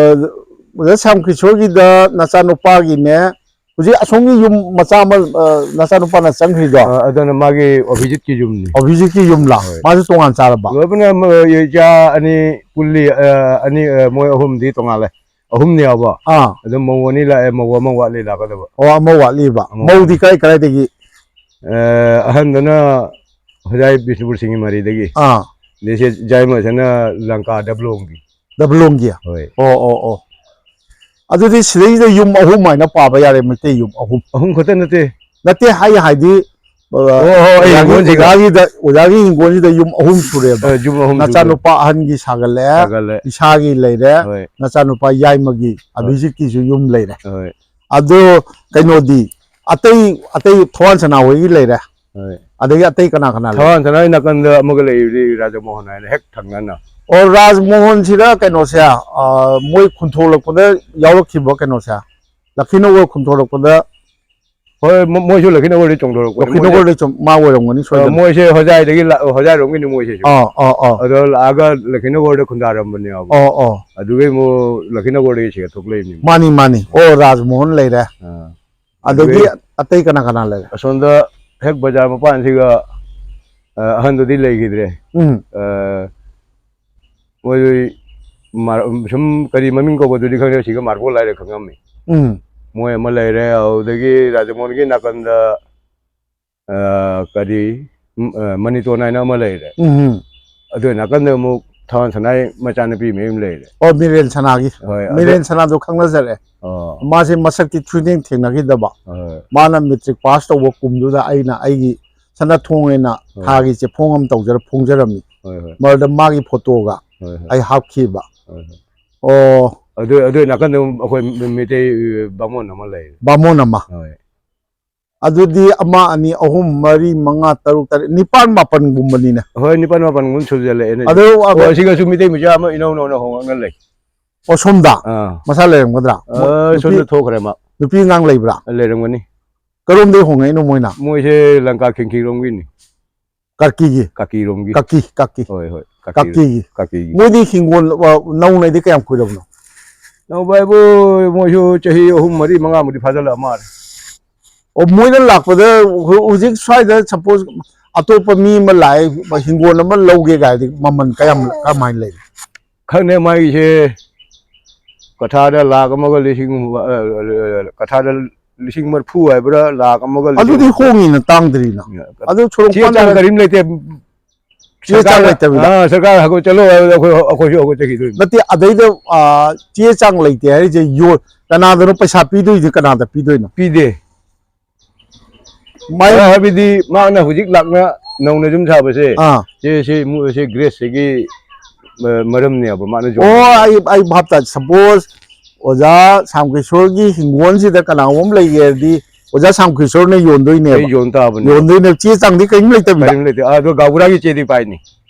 ꯑꯣꯖꯥ ꯁ꯭ꯌꯥꯝ ꯀꯤꯁꯣꯔꯒꯤꯗ ꯅꯆꯥꯅꯨꯄꯥꯒꯤꯅꯦ, ꯍꯧꯖꯤꯛ ꯑꯁꯣꯝꯒꯤ ꯌꯨꯝ ꯃꯆꯥ ꯑꯃ, ꯑ, ꯅꯆꯥꯅꯨꯄꯥꯅ ꯆꯪꯈ꯭ꯔꯤꯗꯣ? ꯑꯥ, ꯑꯗꯨꯅ ꯃꯥꯒꯤ ꯑꯣꯚꯤꯖꯤꯠꯀꯤ ꯌꯨꯝꯅꯤ꯫ ꯑꯣꯚꯤꯖꯤꯠꯀꯤ ꯌꯨꯝꯂ? ꯍꯣꯏ꯫ ꯃꯥꯁꯨ ꯇꯣꯉꯥꯟ ꯆꯥꯔꯕ? ꯂꯣꯏꯕꯅ ꯑꯃ, ꯏꯆꯥ ꯑꯅꯤ ꯄꯨꯜꯂꯤ, ꯑ, ꯑꯅꯤ, ꯑ, ꯃꯣꯏ ꯑꯍꯨꯝꯗꯤ ꯇꯣꯉꯥꯜꯂꯦ꯫ ꯑꯍꯨꯝꯅꯤ ꯌꯥꯎꯕ꯫ ꯑꯥ꯫ ꯑꯗꯨꯝ ꯃꯧ ꯑꯅꯤ ꯂꯥꯛꯑꯦ, ꯃꯧ ꯑꯃ ꯋꯥꯠꯂꯤ ꯂꯥꯛꯀꯗꯕ꯫ ꯑꯣ, ꯑꯃ ꯋꯥꯠꯂꯤꯕ꯫ ꯑꯃ ꯃꯧꯗꯤ ꯋꯥꯠꯂꯤ꯫ ꯀꯥꯏ ꯀꯗꯥꯏꯗꯒꯤ? ꯑ, ꯑꯍꯟꯗꯨꯅ ꯍꯣꯖꯥꯏ ꯕꯤꯁꯅꯨꯄꯨꯔ ꯁꯤꯡꯒꯤ ꯃꯔꯤꯗꯒꯤ꯫ ꯑꯥ꯫ ꯑꯗꯩ ꯁꯤ ꯌꯥꯏꯃꯁꯤꯅ ꯂꯪꯀꯥ ꯗꯕ꯭ꯂꯣꯡꯒꯤ꯫ ꯗꯕꯂꯣꯡꯒꯤ꯫ ꯍꯣꯏ꯫ ꯑꯣ, ꯑꯣ, ꯑꯣ꯫ ꯑꯗꯨꯗꯤ ꯁꯤꯗꯩꯁꯤꯗ ꯌꯨꯝ ꯑꯍꯨꯝ ꯍꯥꯏꯅ ꯄꯥꯕ ꯌꯥꯔꯦ, ꯃꯩꯇꯩ ꯌꯨꯝ ꯑꯍꯨꯝ꯫ ꯑꯍꯨꯝ ꯈꯛꯇ ꯅꯠꯇꯦ꯫ ꯅꯠꯇꯦ, ꯑꯩ ꯍꯥꯏꯗꯤ, ꯑ, ꯑꯣ, ꯍꯣꯏ, ꯑꯣꯖꯥꯒꯤ, ꯍꯤꯡꯒꯣꯜꯁꯤꯒ꯫ ꯑꯣꯖꯥꯒꯤꯗ, ꯑꯣꯖꯥꯒꯤ ꯍꯤꯡꯒꯣꯜꯁꯤꯗ ꯌꯨꯝ ꯑꯍꯨꯝ ꯁꯨꯔꯦꯕ꯫ ꯑ, ꯌꯨꯝ ꯑꯍꯨꯝ ꯁꯨꯔꯦ꯫ ꯅꯆꯥꯅꯨꯄꯥ ꯑꯍꯟꯒꯤ ꯁꯥꯒꯠꯂꯛꯑꯦ, ꯁꯥꯒꯠꯂꯦ꯫ ꯏꯁꯥꯒꯤ ꯂꯩꯔꯦ, ꯍꯣꯏ꯫ ꯅꯆꯥꯅꯨꯄꯥ ꯌꯥꯏꯃꯒꯤ ꯑꯚꯤꯖꯤꯠꯀꯤꯁꯨ ꯌꯨꯝ ꯂꯩꯔꯦ꯫ ꯍꯣꯏ꯫ ꯑꯗꯣ ꯀꯩꯅꯣꯗꯤ, ꯑꯇꯩ, ꯑꯇꯩ ꯊꯋꯥꯟ ꯁꯅꯥ ꯍꯣꯏꯒꯤ ꯂꯩꯔꯦ꯫ ꯍꯣꯏ꯫ ꯑꯗꯒꯤ ꯑꯇꯩ ꯀꯅꯥ ꯀꯅꯥ ꯂꯩ? ꯊꯋꯥꯟ ꯁꯅꯥꯒꯤ ꯅꯥꯀꯟꯗ ꯑꯃꯒ ꯂꯩꯔꯤ, ꯔꯥꯖꯃꯣꯍꯟ ꯍꯥꯏꯅ ꯍꯦꯛ ꯊꯪꯅꯅ꯫ ꯑꯣ, ꯔꯥꯖꯃꯣꯍꯟꯁꯤꯗ ꯀꯩꯅꯣꯁꯦ, ꯑ, ꯃꯣꯏ ꯈꯨꯟꯊꯣꯛꯂꯛꯄꯗ ꯌꯥꯎꯔꯛꯈꯤꯕ ꯀꯩꯅꯣꯁꯦ, ꯂꯈꯤꯅꯧꯒ ꯈꯨꯟꯊꯣꯛꯂꯛꯄꯗ꯫ ꯍꯣꯏ, ꯃꯣ-, ꯃꯣꯏꯁꯨ ꯂꯈꯤꯅꯧꯗꯩ ꯆꯣꯡꯊꯣꯔꯛꯄꯅꯤ꯫ ꯃꯣꯏꯁꯦ, ꯂꯈꯤꯅꯧꯗꯩ ꯆꯣꯡ-, ꯃꯥ ꯑꯣꯏꯔꯝꯒꯅꯤ ꯑ, ꯁꯣꯏꯗꯅ꯫ ꯃꯣꯏꯁꯦ ꯍꯣꯖꯥꯏꯗꯒꯤ ꯂꯥ-, ꯍꯣꯖꯥꯏꯔꯣꯝꯒꯤꯅꯤ ꯃꯣꯏꯁꯤꯁꯨ꯫ ꯑꯥ, ꯑꯥ, ꯑꯥ꯫ ꯑꯗꯣ ꯂꯥꯛꯑꯒ ꯂꯈꯤꯅꯧꯗ ꯈꯨꯟꯗꯥꯔꯝꯕꯅꯦꯕ꯫ ꯑꯣ, ꯑꯣ꯫ ꯑꯗꯨꯒꯤ ꯑꯃꯨꯛ ꯂꯈꯤꯅꯧꯗꯒꯤ ꯁꯤꯗ ꯊꯣꯛꯂꯛꯏꯅꯤ꯫ ꯃꯥꯅꯤ, ꯃꯥꯅꯤ꯫ ꯑꯣ, ꯔꯥꯖꯃꯣꯍꯟ ꯂꯩꯔꯦ꯫ ꯑꯥ꯫ ꯑꯗꯒꯤ ꯑꯗꯨꯒꯤ ꯑꯇꯩ ꯀꯅꯥ ꯀꯅꯥ ꯂꯩꯔꯦ? ꯑꯁꯣꯝꯗ ꯍꯦꯛ ꯕꯖꯥꯔ ꯃꯄꯥꯟꯁꯤꯒ, ꯑ, ꯑꯍꯟꯗꯨꯗꯤ ꯂꯩꯈꯤꯗ꯭ꯔꯦ꯫ ꯎꯝ꯫ ꯑ, ꯃꯣꯏ ꯃꯥ-, ꯁꯨꯝ ꯀꯔꯤ ꯃꯃꯤꯡ ꯀꯧꯕꯗꯨꯗꯤ ꯈꯪꯗꯦ, ꯁꯤꯒ ꯃꯥꯔꯕꯣꯜ ꯍꯥꯏꯔꯦ ꯈꯪꯉꯝꯃꯤ꯫ ꯎꯝ꯫ ꯃꯣꯏ ꯑꯃ ꯂꯩꯔꯦ, ꯑꯗꯨꯗꯒꯤ ꯔꯥꯖꯃꯣꯍꯟꯒꯤ ꯅꯥꯀꯟꯗ, ꯑ, ꯀꯔꯤ, ꯎꯝ, ꯑ, ꯃꯅꯤꯇꯣꯟ ꯍꯥꯏꯅ ꯑꯃ ꯂꯩꯔꯦ꯫ ꯎꯝ, ꯎꯝ꯫ ꯑꯗꯨ ꯅꯥꯀꯟꯗ ꯑꯃꯨꯛ ꯊꯋꯥꯟ ꯁꯅꯥꯏ ꯃꯆꯥꯅꯨꯄꯤ ꯃꯌꯨꯝ ꯂꯩꯔꯦ꯫ ꯑꯣ, ꯃꯤꯔꯦꯟ ꯁꯅꯥꯒꯤ꯫ ꯍꯣꯏ, ꯑꯗꯨ ꯃꯤꯔꯦꯟ ꯁꯅꯥꯗꯣ ꯈꯪꯅꯖꯔꯦ꯫ ꯑꯣ꯫ ꯃꯥꯁꯦ ꯃꯁꯛꯇꯤ ꯊꯣꯏꯗꯦꯡ ꯊꯦꯡꯅꯈꯤꯗꯕ꯫ ꯍꯣꯏ꯫ ꯃꯥꯅ ꯃꯦꯇ꯭ꯔꯤꯛ ꯄꯥꯁ ꯇꯧꯕ ꯀꯨꯝꯗꯨꯗ ꯑꯩꯅ ꯑꯩꯒꯤ ꯁꯅꯥ ꯊꯣꯡ ꯑꯣꯏꯅ ꯍꯣꯏ꯫ ꯊꯥꯒꯤ ꯆꯦꯐꯣꯡ ꯑꯃ ꯇꯧꯖꯔ ꯐꯣꯡꯖꯔꯝꯃꯤ꯫ ꯍꯣꯏ, ꯍꯣꯏ꯫ ꯃꯗꯨꯗ ꯃꯥꯒꯤ ꯐꯣꯇꯣꯒ ꯍꯣꯏ, ꯍꯣꯏ꯫ ꯑꯩ ꯍꯥꯞꯈꯤꯕ꯫ ꯍꯣꯏ, ꯍꯣꯏ꯫ ꯑꯣ, ꯑꯗꯨ, ꯑꯗꯨ ꯅꯥꯀꯟꯗ ꯑꯩꯈꯣꯏ ꯃꯩꯇꯩ ꯕꯥꯃꯣꯟ ꯑꯃ ꯂꯩ꯫ ꯕꯥꯃꯣꯟ ꯑꯃ꯫ ꯍꯣꯏ꯫ ꯑꯗꯨꯗꯤ ꯑꯃ, ꯑꯅꯤ, ꯑꯍꯨꯝ, ꯃꯔꯤ, ꯃꯉꯥ, ꯇꯔꯨꯛ, ꯇꯔꯦꯠ, ꯅꯤꯄꯥꯟ, ꯃꯥꯄꯟꯒꯨꯝꯕꯅꯤꯅꯦ꯫ ꯍꯣꯏ, ꯅꯤꯄꯥꯟ ꯃꯥꯄꯟꯒꯨꯝ ꯁꯨꯖꯜꯂꯛꯑꯦꯅꯦ꯫ ꯑꯗꯨ ꯑꯣ, ꯑꯁꯤꯒꯁꯨ ꯃꯤꯇꯩ ꯃꯆꯥ ꯑꯃ ꯏꯅꯧ ꯅꯧꯅ ꯍꯣꯡꯉꯛꯅ ꯂꯩ꯫ ꯑꯣ, ꯁꯣꯝꯗ ꯑꯥ꯫ ꯃꯁꯥ ꯂꯩꯔꯝꯒꯗ꯭ꯔꯥ? ꯑ, ꯅꯨꯄꯤ, ꯁꯣꯝꯗ ꯊꯣꯛꯈ꯭ꯔꯦ ꯃꯥ꯫ ꯅꯨꯄꯤ ꯑꯉꯥꯡ ꯂꯩꯕ꯭ꯔꯥ? ꯂꯩꯔꯝꯒꯅꯤ꯫ ꯀꯔꯣꯝꯗꯒꯤ ꯍꯣꯡꯉꯛꯏꯅꯣ ꯃꯣꯏꯅ? ꯃꯣꯏꯁꯦ ꯂꯪꯀꯥ ꯈꯤꯡꯈꯤꯔꯣꯝꯒꯤꯅꯤ꯫ ꯀꯥꯔꯀꯤꯒꯤ? ꯀꯥꯀꯤꯔꯣꯝꯒꯤ꯫ ꯀꯥꯀꯤ, ꯀꯥꯀꯤ꯫ ꯍꯣꯏ, ꯍꯣꯏ, ꯀꯥꯀꯤ꯫ ꯀꯥꯀꯤꯒꯤ꯫ ꯀꯥꯀꯤꯒꯤ꯫ ꯃꯣꯏꯗꯤ ꯍꯤꯡꯒꯣꯜ, ꯑ, ꯅꯧꯅꯗꯤ ꯀꯌꯥꯝ ꯀꯨꯏꯔꯕꯅꯣ? ꯅꯧꯕ ꯍꯥꯏꯕꯨ ꯃꯣꯏꯁꯨ ꯆꯍꯤ ꯑꯍꯨꯝ, ꯃꯔꯤ, ꯃꯉꯥꯃꯨꯛꯇꯤ ꯐꯥꯖꯤꯜꯂꯛꯑ ꯃꯥꯜꯂꯦ꯫ ꯑꯣ, ꯃꯣꯏꯅ ꯂꯥꯛꯄꯗ ꯍꯧ-, ꯍꯧꯖꯤꯛ ꯁ꯭ꯋꯥꯏꯗ suppose ꯑꯇꯣꯞꯄ ꯃꯤ ꯑꯃ ꯂꯥꯛꯑꯦ, ꯍꯤꯡꯒꯣꯜ ꯑꯃ ꯂꯧꯒꯦ ꯀꯥꯏꯗꯤ ꯃꯃꯜ ꯀꯌꯥꯝ, ꯀꯃꯥꯏꯅ ꯂꯩ? ꯈꯪꯗꯦ, ꯃꯥꯒꯤꯁꯦ ꯀꯊꯥꯗ ꯂꯥꯈ ꯑꯃꯒ ꯂꯤꯁꯤꯡ, ꯑ, ꯑ, ꯀꯊꯥꯗ ꯂꯤꯁꯤꯡ ꯃꯔꯤꯐꯨ ꯍꯥꯏꯕ꯭ꯔꯥ, ꯂꯥꯈ ꯑꯃꯒ ꯂꯤꯁꯤꯡ ꯑꯗꯨꯗꯤ ꯍꯣꯡꯉꯤꯅ, ꯇꯥꯡꯗ꯭ꯔꯤꯅ꯫ ꯑꯗꯨ ꯁꯣꯔꯣꯛ ꯆꯦ ꯆꯥꯡ ꯃꯄꯥꯟꯗ ꯀꯔꯤꯝ ꯂꯩꯇꯦ꯫ ꯆꯦ ꯆꯥꯡ ꯁꯔꯀꯥꯔ, ꯂꯩꯇꯕꯤꯗ? ꯑꯥ, ꯁꯔꯀꯥꯔ ꯍꯥꯏꯒꯠ ꯆꯠꯂꯣ ꯍꯥꯏꯕꯗ ꯑꯩꯈꯣꯏ, ꯑꯩꯈꯣꯏꯁꯨ ꯍꯧꯒꯠꯆꯈꯤꯗꯣꯏꯅꯤ꯫ ꯅꯠꯇꯦ, ꯑꯗꯩꯗ, ꯑ, ꯆꯦ ꯆꯥꯡ ꯂꯩꯇꯦ ꯍꯥꯏꯔꯤꯁꯦ, ꯌꯣ-, ꯀꯅꯥꯗꯅꯣ ꯄꯩꯁꯥ ꯄꯤꯗꯣꯏꯁꯦ, ꯀꯅꯥꯗ ꯄꯤꯗꯣꯏꯅꯣ? ꯄꯤꯗꯦ꯫ ꯃꯥꯏ-, ꯑ, ꯍꯥꯏꯕꯗꯤ ꯃꯥꯅ ꯍꯧꯖꯤꯛ ꯂꯥꯛꯅ ꯅꯧꯅ ꯌꯨꯝ ꯁꯥꯕꯁꯦ, ꯑꯥ꯫ ꯁꯤ, ꯁꯤ, ꯃꯨ-, ꯁꯤ ꯒ꯭ꯔꯦꯁꯁꯤꯒꯤ, ꯑ, ꯃꯔꯝꯅꯦꯕ ꯃꯥꯅ ꯌꯣꯟ- ꯑꯣ, ꯑꯩ, ꯑꯩ ꯚꯥꯞ ꯇꯥꯏ꯫ Suppose ꯑꯣꯖꯥ ꯁꯥꯝꯀꯦꯁꯣꯔꯒꯤ ꯍꯤꯡꯒꯣꯜꯁꯤꯗ ꯀꯅꯥꯒꯨꯝꯕ ꯑꯃ ꯂꯩꯒꯦ ꯍꯥꯏꯔꯗꯤ, ꯑꯣꯖꯥ ꯁꯥꯝꯀꯦꯁꯣꯔꯅ ꯌꯣꯟꯗꯣꯏꯅꯦꯕ꯫ ꯑꯩ ꯌꯣꯟ ꯇꯥꯕꯅꯦ꯫ ꯌꯣꯟꯗꯣꯏꯅꯦꯕ, ꯆꯦ ꯆꯥꯡꯗꯤ ꯀꯔꯤꯝ ꯂꯩꯇꯕꯤꯗ꯫ ꯀꯔꯤꯝ ꯂꯩꯇꯦ꯫ ꯑꯗꯣ ꯒꯥꯎꯒꯨꯔꯥꯒꯤ ꯆꯦꯗꯤ ꯄꯥꯏꯅꯤ꯫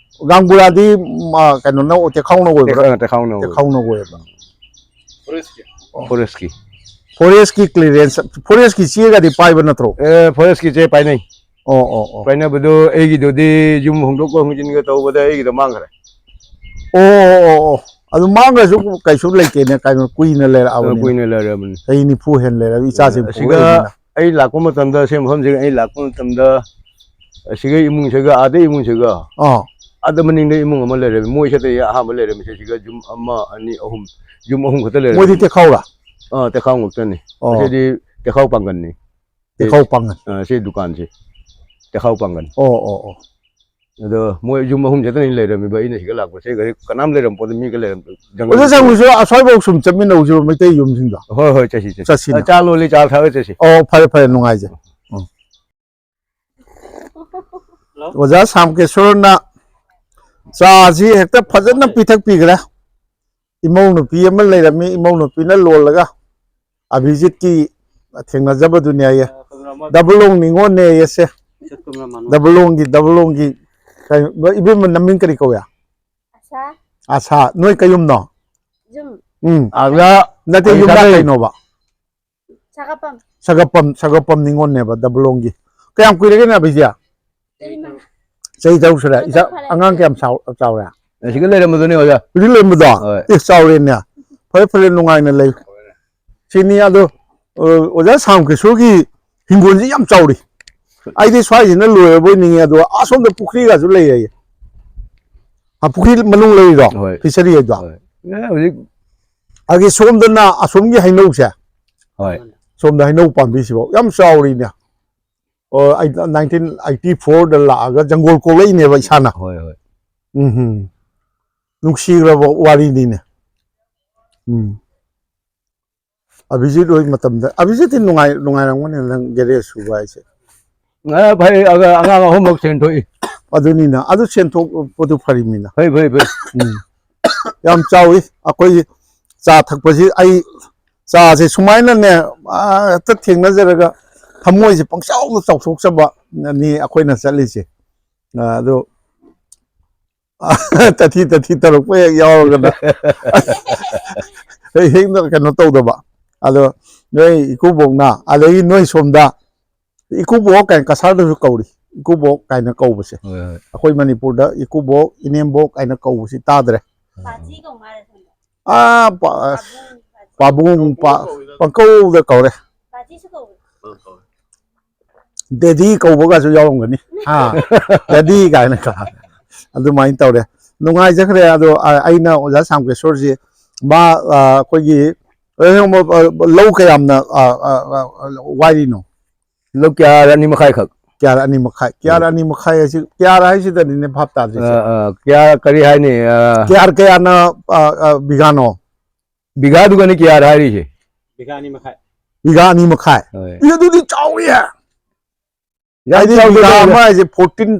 ꯒꯥꯡꯒꯨꯔꯥꯗꯤ, ꯃ, ꯀꯩꯅꯣꯅ, ꯇꯦꯈꯥꯎꯅ ꯑꯣꯏꯕ꯭ꯔꯥ? ꯇꯦꯈꯥꯎ-, ꯇꯦꯈꯥꯎꯅ ꯑꯣꯏ꯫ ꯇꯦꯈꯥꯎꯅ ꯑꯣꯏꯕ꯫ ꯐꯣꯔꯦꯁꯀꯤ꯫ Forestꯀꯤ clearance, forestꯀꯤ ꯆꯦꯒꯗꯤ ꯄꯥꯏꯕ ꯅꯠꯇ꯭ꯔꯣ? ꯑꯦ, forestꯀꯤ ꯆꯦ ꯄꯥꯏꯅꯩ꯫ ꯑꯣ, ꯑꯣ, ꯑꯣ꯫ ꯄꯥꯏꯅꯕꯗꯣ ꯑꯩꯒꯤꯗꯨꯗꯤ ꯌꯨꯝ ꯍꯣꯡꯗꯣꯛꯄ ꯍꯣꯡꯖꯤꯟꯒ ꯇꯧꯕꯗ ꯑꯩꯒꯤꯗꯣ ꯃꯥꯡꯈ꯭ꯔꯦ꯫ ꯑꯣ, ꯑꯣ, ꯑꯣ, ꯑꯣ꯫ ꯑꯗꯨ ꯃꯥꯡꯈ꯭ꯔꯁꯨ ꯀꯩꯁꯨ ꯂꯩꯇꯦꯅꯦ, ꯀꯩꯅꯣ, ꯀꯨꯏꯅ ꯂꯩꯔꯛꯑꯕꯅꯤꯅ꯫ ꯀꯨꯏꯅ ꯂꯩꯔꯕꯅꯤ꯫ ꯆꯍꯤ ꯅꯤꯐꯨ ꯍꯦꯟ ꯂꯩꯔꯕ ꯏꯆꯥꯁꯤꯡ ꯑꯁꯤꯒ ꯄꯣꯛꯂꯛꯏꯅꯤꯅ꯫ ꯑꯩ ꯂꯥꯛꯄ ꯃꯇꯝꯗ, ꯁꯤ ꯃꯐꯝꯁꯤꯒ ꯑꯩ ꯂꯥꯛꯄ ꯃꯇꯝꯗ, ꯑꯁꯤꯒ ꯏꯃꯨꯡꯁꯤꯒ, ꯑꯥꯗ ꯏꯃꯨꯡꯁꯤꯒ, ꯑꯥ꯫ ꯑꯥꯗ ꯃꯅꯤꯡꯗ ꯏꯃꯨꯡ ꯑꯃ ꯂꯩꯔꯝꯃꯤ꯫ ꯃꯣꯏ ꯁꯤꯗ ꯑꯍꯥꯟꯕ ꯂꯩꯔꯝꯃꯤꯁꯦ, ꯁꯤꯒ ꯌꯨꯝ ꯑꯃ, ꯑꯅꯤ, ꯑꯍꯨꯝ, ꯌꯨꯝ ꯑꯍꯨꯝ ꯈꯛꯇ ꯂꯩꯔꯝꯃꯤ꯫ ꯃꯣꯏꯗꯤ ꯇꯦꯈꯥꯎꯔꯥ? ꯑꯥ, ꯇꯦꯈꯥꯎ ꯉꯛꯇꯅꯤ꯫ ꯑꯣ꯫ ꯑꯁꯤꯗꯤ ꯇꯦꯈꯥꯎ ꯄꯥꯡꯒꯜꯅꯤ꯫ ꯇꯦꯈꯥꯎ ꯄꯥꯡꯒꯜ꯫ ꯑꯥ, ꯁꯤ ꯗꯨꯀꯥꯟꯁꯦ ꯇꯦꯈꯥꯎ ꯄꯥꯡꯒꯜ꯫ ꯑꯣ, ꯑꯣ, ꯑꯣ꯫ ꯑꯗꯣ ꯃꯣꯏ ꯌꯨꯝ ꯑꯍꯨꯝ ꯈꯛꯇꯅꯤ ꯂꯩꯔꯝꯃꯤꯕ, ꯑꯩꯅ ꯁꯤꯒ ꯂꯥꯛꯄꯁꯦ꯫ ꯒꯥꯔꯤ ꯀꯅꯥꯝ ꯂꯩꯔꯝꯄꯣꯠꯇꯦ, ꯃꯤꯒ ꯂꯩꯔꯝ-, ꯖꯪꯒꯜ ꯑꯣꯖꯥ ꯁꯥꯡꯕꯁꯨ ꯑꯁ꯭ꯋꯥꯏꯐꯥꯎ ꯁꯨꯝ ꯆꯠꯃꯤꯟꯅꯧꯁꯤꯔꯣ, ꯃꯩꯇꯩ ꯌꯨꯝꯁꯤꯡꯗꯣ? ꯍꯣꯏ, ꯍꯣꯏ, ꯆꯠꯁꯤ, ꯆꯠꯁꯤ꯫ ꯆꯠꯁꯤꯅꯦ꯫ ꯑ, ꯆꯥ ꯂꯣꯜꯂꯤ, ꯆꯥ ꯊꯛꯑ ꯆꯠꯁꯤ꯫ ꯑꯣ, ꯐꯔꯦ, ꯐꯔꯦ, ꯅꯨꯡꯉꯥꯏꯖꯩ꯫ ꯎꯝ꯫ ꯑꯣꯖꯥ ꯁꯥꯝꯀꯦꯁꯣꯔꯅ ꯆꯥꯁꯤ ꯍꯦꯛꯇ ꯐꯖꯅ ꯄꯤꯊꯛꯄꯤꯈ꯭ꯔꯦ꯫ ꯏꯃꯧ ꯅꯨꯄꯤ ꯑꯃ ꯂꯩꯔꯝꯃꯤ, ꯏꯃꯧ ꯅꯨꯄꯤꯅ ꯂꯣꯜꯂꯒ ꯑꯚꯤꯖꯤꯠꯀꯤ ꯊꯦꯡꯅꯖꯕꯗꯨꯅꯦ ꯑꯌꯦ꯫ ꯗꯕꯂꯣꯡ ꯅꯤꯉꯣꯜꯅꯦ ꯑꯌꯦ ꯁꯦ꯫ ꯗꯕꯂꯣꯡꯒꯤ, ꯗꯕꯂꯣꯡꯒꯤ꯫ ꯀꯩꯅꯣ, ꯏꯕꯦꯝꯃ ꯅꯃꯤꯡ ꯀꯔꯤ ꯀꯧꯏ? ꯑꯁꯥ꯫ ꯑꯁꯥ, ꯅꯣꯏ ꯀꯌꯨꯝꯅꯣ? ꯌꯨꯝ꯫ ꯎꯝ꯫ ꯑꯗ ꯅꯠꯇꯦ, ꯀꯔꯤ ꯌꯨꯝꯅꯥꯛ ꯁꯥꯒꯩ? ꯀꯩꯅꯣꯕ? ꯁꯥꯒꯠꯄꯝ꯫ ꯁꯥꯒꯠꯄꯝ, ꯁꯥꯒꯠꯄꯝ ꯅꯤꯉꯣꯜꯅꯦꯕ ꯗꯕꯂꯣꯡꯒꯤ꯫ ꯀꯌꯥꯝ ꯀꯨꯏꯔꯒꯦꯅꯦ ꯑꯕꯤꯖꯤꯠ? ꯆꯍꯤ ꯃꯉꯥ꯫ ꯆꯍꯤ ꯇꯔꯨꯛ ꯁꯨꯔꯦ꯫ ꯍꯟꯗꯛ ꯏꯆꯥ, ꯐꯥꯔꯦ꯫ ꯑꯉꯥꯡ ꯀꯌꯥꯝ ꯆꯥꯎ-, ꯆꯥꯎꯔꯦ? ꯑꯁꯤꯗ ꯂꯩꯔꯝꯕꯗꯨꯅꯦ ꯑꯣꯖꯥ꯫ ꯍꯧꯖꯤꯛ ꯂꯩꯔꯝꯕꯗꯣ? ꯍꯣꯏ꯫ ꯑꯦ, ꯆꯥꯎꯔꯦꯅꯦ꯫ ꯐꯔꯦ, ꯐꯔꯦ, ꯅꯨꯡꯉꯥꯏꯅ ꯂꯩ꯫ ꯁꯤꯅꯤ ꯑꯗꯣ, ꯑ, ꯑꯣꯖꯥ ꯁꯥꯝ ꯀꯤꯁꯣꯔꯒꯤ ꯍꯤꯡꯒꯣꯜꯁꯤ ꯌꯥꯝ ꯆꯥꯎꯔꯤ꯫ ꯑꯩꯗꯤ ꯁ꯭ꯋꯥꯏꯁꯤꯅ ꯂꯣꯏꯔꯕꯣꯏ ꯅꯤꯡꯉꯤ, ꯑꯗꯣ ꯑꯁꯣꯝꯗ ꯄꯨꯈ꯭ꯔꯤꯒꯁꯨ ꯂꯩ ꯍꯥꯏꯌꯦ꯫ ꯑ, ꯄꯨꯈ꯭ꯔꯤ ꯃꯅꯨꯡ ꯂꯩꯔꯤꯗꯣ? ꯍꯣꯏ꯫ ꯐꯤꯁꯔꯤ ꯍꯥꯏꯗꯣ? ꯍꯣꯏ꯫ ꯑꯦ, ꯍꯧꯖꯤꯛ ꯑꯗꯒꯤ ꯁꯣꯝꯗꯅ ꯑꯁꯣꯝꯒꯤ ꯍꯩꯅꯧꯁꯦ꯫ ꯍꯣꯏ꯫ ꯁꯣꯝꯗ ꯍꯩꯅꯧ ꯄꯥꯝꯕꯤꯁꯤꯐꯥꯎ ꯌꯥꯝ ꯆꯥꯎꯔꯤꯅꯦ꯫ ꯑꯣ, ꯑꯩ nineteen eighty fourꯗ ꯂꯥꯛꯑꯒ ꯖꯪꯒꯣꯜ ꯀꯣꯛꯂꯛꯏꯅꯦꯕ ꯏꯁꯥꯅ꯫ ꯍꯣꯏ, ꯍꯣꯏ꯫ ꯎꯝ ꯍꯨꯝ꯫ ꯅꯨꯡꯁꯤꯈ꯭ꯔꯕ ꯋꯥꯔꯤꯅꯤꯅꯦ꯫ ꯎꯝ꯫ ꯑꯚꯤꯖꯤꯠ ꯍꯣꯏ ꯃꯇꯝꯗ, ꯑꯚꯤꯖꯤꯠꯇꯤ ꯅꯨꯡꯉꯥꯏ-, ꯅꯨꯡꯉꯥꯏꯔꯝꯒꯅꯤ ꯅꯪ ꯒꯦꯔꯦꯖ ꯁꯨꯕ ꯍꯥꯏꯁꯦ꯫ ꯑ, ꯐꯩ, ꯑꯉꯥꯡ ꯑꯍꯨꯝꯃꯛ ꯁꯦꯟ ꯊꯣꯛꯏ꯫ ꯑꯗꯨꯅꯤꯅ, ꯑꯗꯨ ꯁꯦꯟ ꯊꯣꯛꯄꯗꯨ ꯐꯔꯤꯃꯤꯅ꯫ ꯐꯩ, ꯐꯩ, ꯐꯩ꯫ ꯎꯝ꯫ ꯌꯥꯝ ꯆꯥꯎꯏ꯫ ꯑꯩꯈꯣꯏꯒꯤ ꯆꯥ ꯊꯛꯄꯁꯤ, ꯑꯩ ꯆꯥꯁꯦ ꯁꯨꯃꯥꯏꯅꯅꯦ, ꯑ, ꯍꯦꯛꯇ ꯊꯦꯡꯅꯖꯔꯒ ꯊꯃꯣꯏꯁꯦ ꯄꯪꯆꯥꯎꯗ ꯆꯥꯎꯊꯣꯛꯆꯕ ꯅꯤ ꯑꯩꯈꯣꯏꯅ ꯆꯠꯂꯤꯁꯦ꯫ ꯑ, ꯑꯗꯨ ꯇꯊꯤ ꯇꯊꯤ ꯇꯧꯔꯛꯄ ꯍꯦꯛ ꯌꯥꯎꯔꯒꯅ ꯍꯦꯛ ꯀꯩꯅꯣ ꯇꯧꯗꯕ꯫ ꯑꯗꯣ ꯅꯣꯏ ꯏꯀꯨꯕꯣꯛꯅ, ꯑꯗꯒꯤ ꯅꯣꯏ ꯁꯣꯝꯗ ꯏꯀꯨꯕꯣꯛ ꯀꯥꯏꯅ ꯀꯁꯥꯔꯗꯁꯨ ꯀꯧꯔꯤ, ꯏꯀꯨꯕꯣꯛ ꯀꯥꯏꯅ ꯀꯧꯕꯁꯦ꯫ ꯍꯣꯏ, ꯍꯣꯏ꯫ ꯑꯩꯈꯣꯏ ꯃꯅꯤꯄꯨꯔꯗ ꯏꯀꯨꯕꯣꯛ, ꯏꯅꯦꯝꯕꯣꯛ ꯀꯥꯏꯅ ꯀꯧꯕꯁꯤ ꯇꯥꯗ꯭ꯔꯦ꯫ ꯄꯥꯕꯨꯡ, ꯄꯥꯕꯨꯡ ꯄꯥ-, ꯄꯥꯕꯨꯡ, ꯄꯥꯕꯨꯡ꯫ ꯄꯥꯕꯨꯡ ꯄꯥ-, ꯄꯪꯀꯧꯗ ꯀꯧꯔꯦ꯫ ꯗꯦꯗꯤ ꯀꯧꯕꯒꯁꯨ ꯌꯥꯎꯔꯝꯒꯅꯤ꯫ ꯍꯥ? ꯗꯦꯗꯤ ꯀꯥꯏꯅ ꯀꯣ꯫ ꯑꯗꯨꯃꯥꯏꯅ ꯇꯧꯔꯦ꯫ ꯅꯨꯡꯉꯥꯏꯖꯈ꯭ꯔꯦ꯫ ꯑꯗꯣ, ꯑ, ꯑꯩꯅ ꯑꯣꯖꯥ ꯁꯥꯝꯀꯦꯁꯣꯔꯁꯤ, ꯃꯥ, ꯑ, ꯑꯩꯈꯣꯏꯒꯤ, ꯑ, ꯂꯧ ꯀꯌꯥꯝꯅ, ꯑ, ꯑ, ꯑ, ꯋꯥꯏꯔꯤꯅꯣ? ꯂꯧ ꯀꯤꯌꯥꯔ ꯑꯅꯤ ꯃꯈꯥꯏꯈꯛ꯫ ꯀꯤꯌꯥꯔ ꯑꯅꯤ ꯃꯈꯥꯏ꯫ ꯀꯤꯌꯥꯔ ꯎꯝ꯫ ꯑꯅꯤ ꯃꯈꯥꯏ ꯍꯥꯏꯁꯤ, ꯀꯤꯌꯥꯔ ꯍꯥꯏꯁꯤꯗꯅꯤꯅꯦ ꯚꯥꯞ ꯇꯥꯗ꯭ꯔꯤꯁꯦ꯫ ꯑ, ꯑ, ꯀꯤꯌꯥꯔ ꯀꯔꯤ ꯍꯥꯏꯅꯤ? ꯑ, ꯀꯤꯌꯥꯔ ꯀꯌꯥꯅ, ꯑ, ꯑ, ꯕꯤꯘꯥꯅꯣ? ꯕꯤꯘꯥꯗꯨꯒꯅꯤ ꯀꯤꯌꯥꯔ ꯍꯥꯏꯔꯤꯁꯦ꯫ ꯕꯤꯘꯥ ꯑꯅꯤ ꯃꯈꯥꯏ꯫ ꯕꯤꯘꯥ ꯑꯅꯤ ꯃꯈꯥꯏ꯫ ꯍꯣꯏ꯫ ꯏ, ꯑꯗꯨꯗꯤ ꯆꯥꯎꯏꯍꯦ꯫ ꯌꯥꯝ ꯍꯥꯏꯗꯤ ꯆꯥꯎꯗꯦ, ꯕꯤꯘꯥ ꯆꯥꯎꯗꯦ꯫ ꯑꯃ ꯍꯥꯏꯁꯦ fourteen,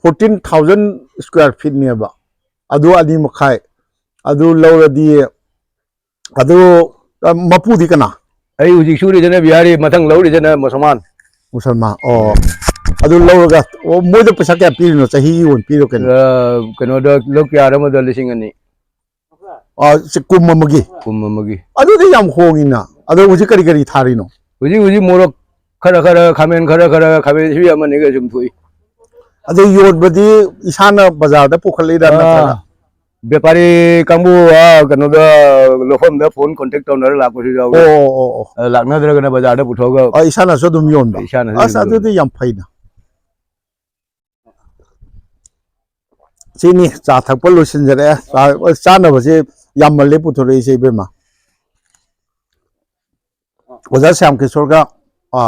fourteen thousand square feetꯅꯦꯕ꯫ ꯑꯗꯨ ꯑꯅꯤ ꯃꯈꯥꯏ꯫ ꯑꯗꯨ ꯂꯧꯔꯗꯤ, ꯑꯗꯨ, ꯑ, ꯃꯄꯨꯗꯤ ꯀꯅꯥ? ꯑꯩ ꯍꯧꯖꯤꯛ ꯁꯨꯔꯤꯁꯤꯅ ꯕꯤꯍꯥꯔꯤ, ꯃꯊꯪ ꯂꯧꯔꯤꯁꯤꯅ ꯃꯨꯁꯜꯃꯥꯟ꯫ ꯃꯨꯁꯜꯃꯥꯟ, ꯑꯣ꯫ ꯑꯗꯨ ꯂꯧꯔꯒ, ꯑꯣ, ꯃꯣꯏꯗ ꯄꯩꯁꯥ ꯀꯌꯥ ꯄꯤꯔꯤꯅꯣ? ꯆꯍꯤꯒꯤ ꯑꯣꯏꯅ ꯄꯤꯔꯣ ꯀꯩꯅꯣ? ꯑ, ꯀꯩꯅꯣꯗ, ꯂꯧ ꯀꯌꯥꯔ ꯑꯃꯗ ꯂꯤꯁꯤꯡ ꯑꯅꯤ꯫ ꯑ, ꯁꯤ ꯀꯨꯝ ꯑꯃꯒꯤ? ꯀꯨꯝ ꯑꯃꯒꯤ꯫ ꯑꯗꯨꯗꯤ ꯌꯥꯝ ꯍꯣꯡꯉꯤꯅ꯫ ꯑꯗꯣ ꯍꯧꯖꯤꯛ ꯀꯔꯤ ꯀꯔꯤ ꯊꯥꯔꯤꯅꯣ? ꯍꯧꯖꯤꯛ, ꯍꯧꯖꯤꯛ ꯃꯣꯔꯣꯛ ꯈꯔ ꯈꯔ, ꯈꯥꯃꯦꯟ ꯈꯔ ꯈꯔ, ꯈꯥꯃꯦꯟ ꯁꯤꯟꯕꯤ ꯑꯃꯅꯤꯒ ꯁꯨꯝ ꯊꯣꯛꯏ꯫ ꯑꯗꯣ ꯌꯣꯟꯕꯗꯤ ꯏꯁꯥꯅ ꯕꯖꯥꯔꯗ ꯄꯨꯈꯠꯂꯤꯔꯥ ꯑꯥ, ꯅꯠꯇ꯭ꯔꯒ? ꯕꯦꯄꯥꯔꯤ ꯀꯥꯡꯕꯨ, ꯑꯥ, ꯀꯩꯅꯣꯗ, ꯂꯧꯐꯝꯗ ꯐꯣꯟ ꯀꯣꯟꯇꯦꯛ ꯇꯧꯅꯔ ꯂꯥꯛꯄꯁꯨ ꯌꯥꯎꯏ꯫ ꯑꯣ, ꯑꯣ, ꯑꯣ, ꯑꯣ꯫ ꯑ, ꯂꯥꯛꯅꯗ꯭ꯔꯒꯅ ꯕꯖꯥꯔꯗ ꯄꯨꯊꯣꯛꯑꯒ ꯑ, ꯏꯁꯥꯅꯁꯨ ꯑꯗꯨꯝ ꯌꯣꯟꯕ? ꯏꯁꯥꯅꯁꯨ ꯑꯁ, ꯑꯗꯨꯝ ꯌꯣꯟꯕ꯫ ꯑꯗꯨꯗꯤ ꯌꯥꯝ ꯐꯩꯅ꯫ ꯁꯤꯅꯤ, ꯆꯥ ꯊꯛꯄ ꯂꯣꯏꯁꯤꯟꯖꯔꯛꯑꯦ꯫ ꯆꯥ-, ꯆꯥꯅꯕꯁꯦ ꯌꯥꯝꯃꯜꯂꯦ ꯄꯨꯊꯣꯔꯛꯏꯁꯦ, ꯏꯕꯦꯝꯃ꯫ ꯑꯣꯖꯥ ꯁ꯭ꯌꯥꯝ ꯀꯤꯁꯣꯔꯒ, ꯑ,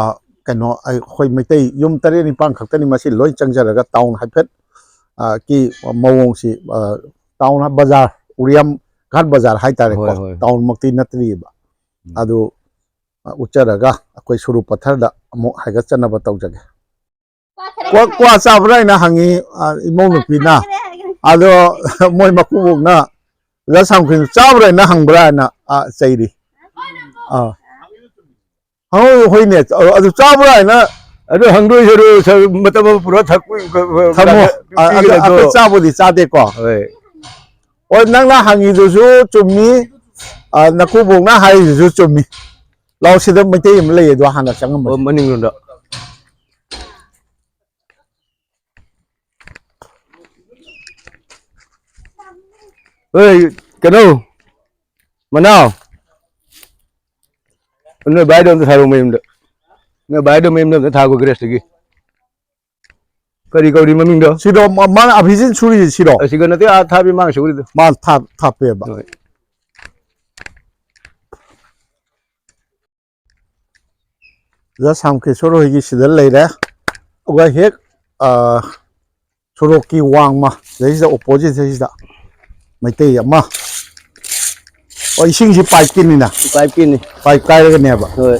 ꯀꯩꯅꯣ, ꯑꯩꯈꯣꯏ ꯃꯩꯇꯩ ꯌꯨꯝ ꯇꯔꯦꯠ ꯅꯤꯄꯥꯟ ꯈꯛꯇꯅꯤ ꯃꯁꯤ ꯂꯣꯏ ꯆꯪꯖꯔꯒ ꯇꯥꯎꯟ ꯍꯥꯏꯐꯦꯠ, ꯑ, ꯀꯤ ꯃꯑꯣꯡꯁꯤ, ꯑ, ꯇꯥꯎꯟ ꯕꯖꯥꯔ, ꯎꯔꯤꯌꯥꯝ ꯘꯥꯠ ꯕꯖꯥꯔ ꯍꯥꯏꯇꯥꯔꯦꯀꯣ, ꯍꯣꯏ, ꯍꯣꯏ꯫ ꯇꯥꯎꯟꯃꯛꯇꯤ ꯅꯠꯇ꯭ꯔꯤꯕ꯫ ꯎꯝ꯫ ꯑꯗꯨ, ꯑ, ꯎꯠꯆꯔꯒ ꯑꯩꯈꯣꯏ ꯁꯨꯔꯨ ꯄꯊꯔꯗ ꯑꯃꯨꯛ ꯍꯥꯏꯒꯠꯆꯅꯕ ꯇꯧꯖꯒꯦ꯫ ꯀ꯭ꯋꯥ, ꯀ꯭ꯋꯥ ꯆꯥꯕ꯭ꯔꯥ ꯍꯥꯏꯅ ꯍꯪꯉꯤ, ꯑ, ꯏꯃꯧ ꯅꯨꯄꯤꯅ꯫ ꯑꯗꯣ ꯃꯣꯏ ꯃꯀꯨꯕꯣꯛꯅ, "ꯑꯣꯖꯥ ꯁꯥꯝꯈꯤꯟ ꯆꯥꯕ꯭ꯔꯥ ꯍꯥꯏꯅ ꯍꯪꯕ꯭ꯔꯥ?" ꯍꯥꯏꯅ, ꯑ, ꯆꯩꯔꯤ꯫ ꯑꯥ꯫ ꯍꯪꯉꯨ, ꯍꯣꯏꯅꯦ, ꯑ, ꯑꯗꯨ ꯆꯥꯕ꯭ꯔꯥ ꯍꯥꯏꯅ ꯑꯗꯨ ꯍꯪꯗꯣꯏ ꯁꯔꯨꯛ ꯁꯔꯨꯛ ꯃꯇꯝ ꯑꯃ ꯄꯨꯔꯥ ꯊꯛꯄ, ꯊꯝꯃꯣ꯫ ꯑ, ꯑꯗꯨ ꯄꯤꯒꯗꯕꯗꯣ꯫ ꯑꯩꯈꯣꯏ ꯆꯥꯕꯨꯗꯤ ꯆꯥꯗꯦꯀꯣ꯫ ꯍꯣꯏ꯫ ꯍꯣꯏ, ꯅꯪꯅ ꯍꯪꯉꯤꯗꯨꯁꯨ ꯆꯨꯝꯃꯤ, ꯑ, ꯅꯀꯨꯕꯣꯛꯅ ꯍꯥꯏꯔꯤꯗꯨꯁꯨ ꯆꯨꯝꯃꯤ꯫ ꯂꯥꯛꯑꯣ, ꯁꯤꯗ ꯃꯩꯇꯩ ꯑꯃ ꯂꯩꯌꯦ, ꯑꯗꯣ ꯍꯥꯟꯅ ꯆꯪꯉꯝꯃꯁꯤ꯫ ꯑꯣ, ꯃꯅꯤꯡꯂꯣꯝꯗ꯫ ꯑꯦ, ꯀꯩꯅꯣ, ꯃꯅꯥꯎ, ꯅꯣꯏ ꯚꯥꯏꯗꯣ ꯑꯝꯇ ꯊꯥꯔꯛꯑꯣ ꯃꯌꯨꯝꯗ꯫ ꯅꯣꯏ ꯚꯥꯏꯗꯣ ꯃꯌꯨꯝꯗ ꯑꯝꯇ ꯊꯥꯈꯣ, ꯒ꯭ꯔꯦꯁꯇꯒꯤ꯫ ꯀꯔꯤ ꯀꯧꯔꯤ ꯃꯃꯤꯡꯗꯣ? ꯁꯤꯗꯣ ꯃ-, ꯃꯥꯅ ꯑꯚꯤꯖꯤꯠ ꯁꯨꯔꯤꯁꯦ ꯁꯤꯔꯣ? ꯑꯁꯤꯒ ꯅꯠꯇꯦ, ꯑꯥ ꯊꯥꯕꯤ ꯃꯥꯡ ꯁꯨꯔꯤꯗꯣ꯫ ꯃꯥ ꯊꯥ-, ꯊꯥꯞꯄꯦꯕ꯫ ꯍꯣꯏ꯫ ꯑꯣꯖꯥ ꯁꯥꯝꯀꯦꯁꯣꯔ ꯍꯣꯏꯒꯤ ꯁꯤꯗ ꯂꯩꯔꯦ꯫ ꯑꯗꯨꯒ ꯍꯦꯛ, ꯑ, ꯁꯣꯔꯣꯛꯀꯤ ꯋꯥꯡꯃ ꯁꯤꯗꯩꯁꯤꯗ, ꯑꯣꯄꯣꯖꯤꯠ ꯁꯤꯗꯩꯁꯤꯗ ꯃꯩꯇꯩ ꯑꯃ꯫ ꯑꯣ, ꯏꯁꯤꯡꯁꯤ ꯄꯥꯏꯞꯀꯤꯅꯤꯅ? ꯄꯥꯏꯞꯀꯤꯅꯤ꯫ ꯄꯥꯏꯞ ꯀꯥꯏꯔꯒꯅꯦꯕ? ꯍꯣꯏ꯫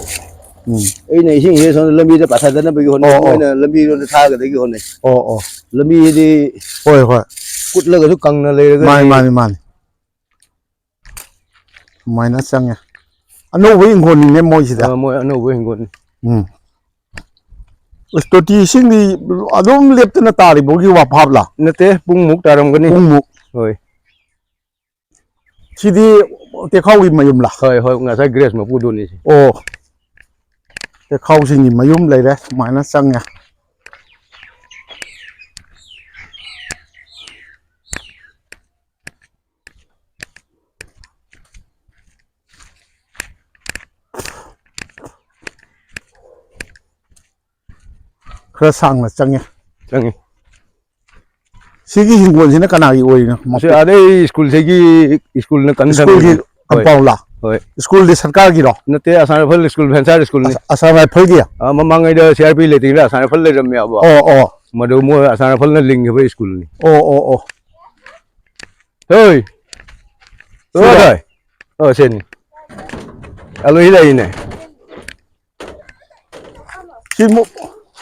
ꯎꯝ꯫ ꯑꯩꯅ ꯏꯁꯤꯡꯁꯦ ꯁꯣꯝꯗ ꯂꯝꯕꯤꯗ ꯄꯥꯊꯗꯅꯕꯒꯤ ꯍꯣꯠꯅꯩ, ꯑꯣ, ꯑꯣ꯫ ꯃꯣꯏꯅ ꯂꯝꯕꯤꯔꯣꯝꯗ ꯊꯥꯒꯗꯕꯒꯤ ꯍꯣꯠꯅꯩ꯫ ꯑꯣ, ꯑꯣ꯫ ꯂꯝꯕꯤꯗꯤ ꯍꯣꯏ, ꯍꯣꯏ꯫ ꯀꯨꯠꯂꯒꯁꯨ ꯀꯪꯅ ꯂꯩꯔꯒꯗꯤ ꯃꯥꯅꯤ, ꯃꯥꯅꯤ, ꯃꯥꯅꯤ꯫ ꯁꯨꯃꯥꯏꯅ ꯆꯪꯉꯦ꯫ ꯑꯅꯧꯕ ꯏꯪꯈꯣꯜꯅꯤꯅꯦ ꯃꯣꯏꯁꯤꯗ꯫ ꯑ, ꯃꯣꯏ ꯑꯅꯧꯕ ꯍꯤꯡꯒꯣꯜꯅꯤ꯫ ꯎꯝ꯫ ꯑꯁ, ꯇꯣꯇꯤ ꯏꯁꯤꯡꯗꯤ ꯑꯗꯨꯝ ꯂꯦꯞꯇꯅ ꯇꯥꯔꯤꯕꯒꯤ ꯋꯥꯐꯥꯞꯂꯥ? ꯅꯠꯇꯦ, ꯄꯨꯡꯃꯨꯛ ꯇꯥꯔꯝꯒꯅꯤ꯫ ꯄꯨꯡꯃꯨꯛ꯫ ꯍꯣꯏ꯫ ꯁꯤꯗꯤ ꯇꯦꯈꯥꯎꯒꯤ ꯃꯌꯨꯝꯂꯥ? ꯍꯣꯏ, ꯍꯣꯏ, ꯉꯁꯥꯏ ꯒ꯭ꯔꯦꯁ ꯃꯄꯨꯗꯨꯅꯤ ꯁꯤ꯫ ꯑꯣ꯫ ꯇꯦꯈꯥꯎꯁꯤꯡꯒꯤ ꯃꯌꯨꯝ ꯂꯩꯔꯦ, ꯁꯨꯃꯥꯏꯅ ꯆꯪꯉꯦ꯫ ꯈꯔ ꯁꯥꯡꯅ ꯆꯪꯉꯦ꯫ ꯆꯪꯉꯤ꯫ ꯁꯤꯒꯤ ꯍꯤꯡꯒꯣꯜꯁꯤꯅ ꯀꯅꯥꯒꯤ ꯑꯣꯏꯔꯤꯅꯣ? ꯃꯁꯤ ꯑꯗꯩ ꯁ꯭ꯀꯨꯜꯁꯤꯒꯤ, ꯁ꯭ꯀꯨꯜꯅ ꯀꯟ ꯁ꯭ꯀꯨꯜꯒꯤ ꯊꯝꯃꯤꯅꯤ꯫ ꯍꯣꯏ꯫ ꯀꯝꯄꯥꯎꯟꯂꯥ? ꯍꯣꯏ꯫ ꯁ꯭ꯀꯨꯜꯗꯤ ꯁꯔꯀꯥꯔꯒꯤꯔꯣ? ꯅꯠꯇꯦ, ꯑꯁꯥꯝ ꯔꯥꯏꯐꯜ ꯁ꯭ꯀꯨꯜ, ꯚꯦꯟꯆꯔ ꯁ꯭ꯀꯨꯜꯅꯤ꯫ ꯑꯁ-, ꯑꯁꯥꯝ ꯔꯥꯏꯐꯜꯒꯤ? ꯑꯥ, ꯃꯃꯥꯡꯉꯩꯗ ꯁꯤ ꯑꯥꯔ ꯄꯤ ꯂꯩꯇ꯭ꯔꯤꯉꯩꯗ ꯑꯁꯥꯝ ꯔꯥꯏꯐꯜ ꯂꯩꯔꯝꯃꯦꯕ꯫ ꯑꯣ, ꯑꯣ꯫ ꯃꯗꯨ ꯃꯣꯏ ꯑꯁꯥꯝ ꯔꯥꯏꯐꯜꯅ ꯂꯤꯡꯈꯤꯕ ꯁ꯭ꯀꯨꯜꯅꯤ꯫ ꯑꯣ, ꯑꯣ, ꯑꯣ꯫ ꯍꯣꯏ꯫ ꯁꯤꯔꯣ? ꯍꯣꯏ꯫ ꯑꯣ, ꯁꯤꯅꯤ꯫ ꯑꯂꯣꯏ ꯂꯩꯅꯦ꯫ ꯁꯤ ꯃꯨ-,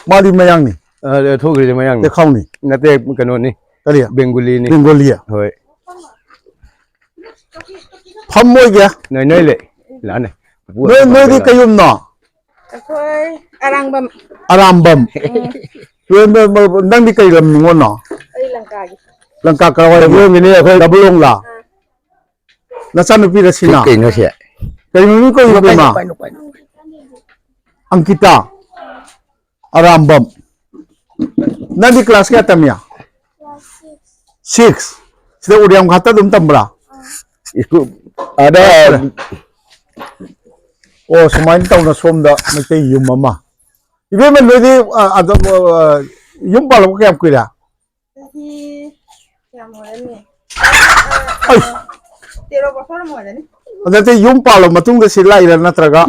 ꯃꯥꯗꯤ ꯃꯌꯥꯡꯅꯤ꯫ ꯑ, ꯊꯣꯛꯈ꯭ꯔꯤꯁꯦ ꯃꯌꯥꯡꯅꯤ꯫ ꯇꯦꯈꯥꯎꯅꯤ꯫ ꯅꯠꯇꯦ, ꯀꯩꯅꯣꯅꯤ꯫ ꯀꯔꯤ? ꯕꯦꯡꯒꯨꯂꯤꯅꯤ꯫ ꯕꯦꯡꯒꯣꯂꯤ꯫ ꯍꯣꯏ꯫ ꯐꯝꯃꯣꯏꯒꯦ꯫ ꯅꯣꯏ, ꯅꯣꯏ ꯂꯩ꯫ ꯂꯥꯛꯑꯅꯤ꯫ ꯅꯣꯏ, ꯅꯣꯏꯗꯤ ꯀꯩ ꯌꯨꯝꯅꯣ? ꯑꯩꯈꯣꯏ ꯑꯔꯥꯡꯕꯝ꯫ ꯑꯔꯥꯝꯕꯝ꯫ ꯎꯝ꯫ ꯅꯣꯏ, ꯅꯣꯏ, ꯅꯣꯏ, ꯅꯪꯗꯤ ꯀꯩ ꯂꯝ ꯅꯤꯉꯣꯜꯅꯣ? ꯑꯩ ꯂꯪꯀꯥꯒꯤ꯫ ꯂꯪꯀꯥ ꯀꯔꯥꯏꯋꯥꯏ? ꯗꯕꯂꯣꯡꯒꯤꯅꯤ ꯑꯩꯈꯣꯏ꯫ ꯗꯕꯂꯣꯡꯂꯥ? ꯑꯥ꯫ ꯅꯆꯥꯅꯨꯄꯤꯔ ꯁꯤꯅ? ꯀꯩꯅꯣ ꯁꯦ? ꯀꯩ ꯃꯃꯤꯡ ꯀꯧꯔꯤꯅꯣ, ꯄꯥꯏꯅꯣ, ꯏꯕꯦꯝꯃ? ꯄꯥꯏꯅꯣ, ꯄꯥꯏꯅꯣ꯫ ꯑꯪꯀꯤꯇꯥ꯫ ꯑꯔꯥꯝꯕꯝ꯫ ꯅꯪꯗꯤ ꯀ꯭ꯂꯥꯁ ꯀꯌꯥ ꯇꯝꯃꯤ? ꯁꯤꯛꯁ꯫ ꯁꯤꯗ ꯎꯔꯤꯌꯥꯝ ꯘꯥꯠꯇ ꯑꯗꯨꯝ ꯇꯝꯕ꯭ꯔꯥ? ꯁ꯭ꯀꯨꯜ ꯑꯥꯗ꯫ ꯑꯣ, ꯁꯨꯃꯥꯏꯅ ꯇꯧꯅ ꯁꯣꯝꯗ ꯃꯩꯇꯩ ꯌꯨꯝ ꯑꯃ꯫ ꯏꯕꯦꯝꯃ, ꯅꯣꯏꯗꯤ, ꯑ, ꯑꯗꯨꯝ, ꯑ, ꯌꯨꯝ ꯄꯥꯜꯂꯛꯄ ꯀꯌꯥꯝ ꯀꯨꯏꯔꯦ? ꯆꯍꯤ ꯀꯌꯥꯝ ꯑꯣꯏꯔꯅꯤ? ꯑꯩ! ꯇꯦꯔꯣ ꯄꯥꯎ ꯐꯥꯔꯝ ꯑꯣꯏꯔꯅꯤ꯫ ꯑꯗꯨꯗꯤ ꯌꯨꯝ ꯄꯥꯜꯂ ꯃꯇꯨꯡꯗ ꯁꯤ ꯂꯥꯛꯏꯔꯥ ꯅꯠꯇ꯭ꯔꯒ?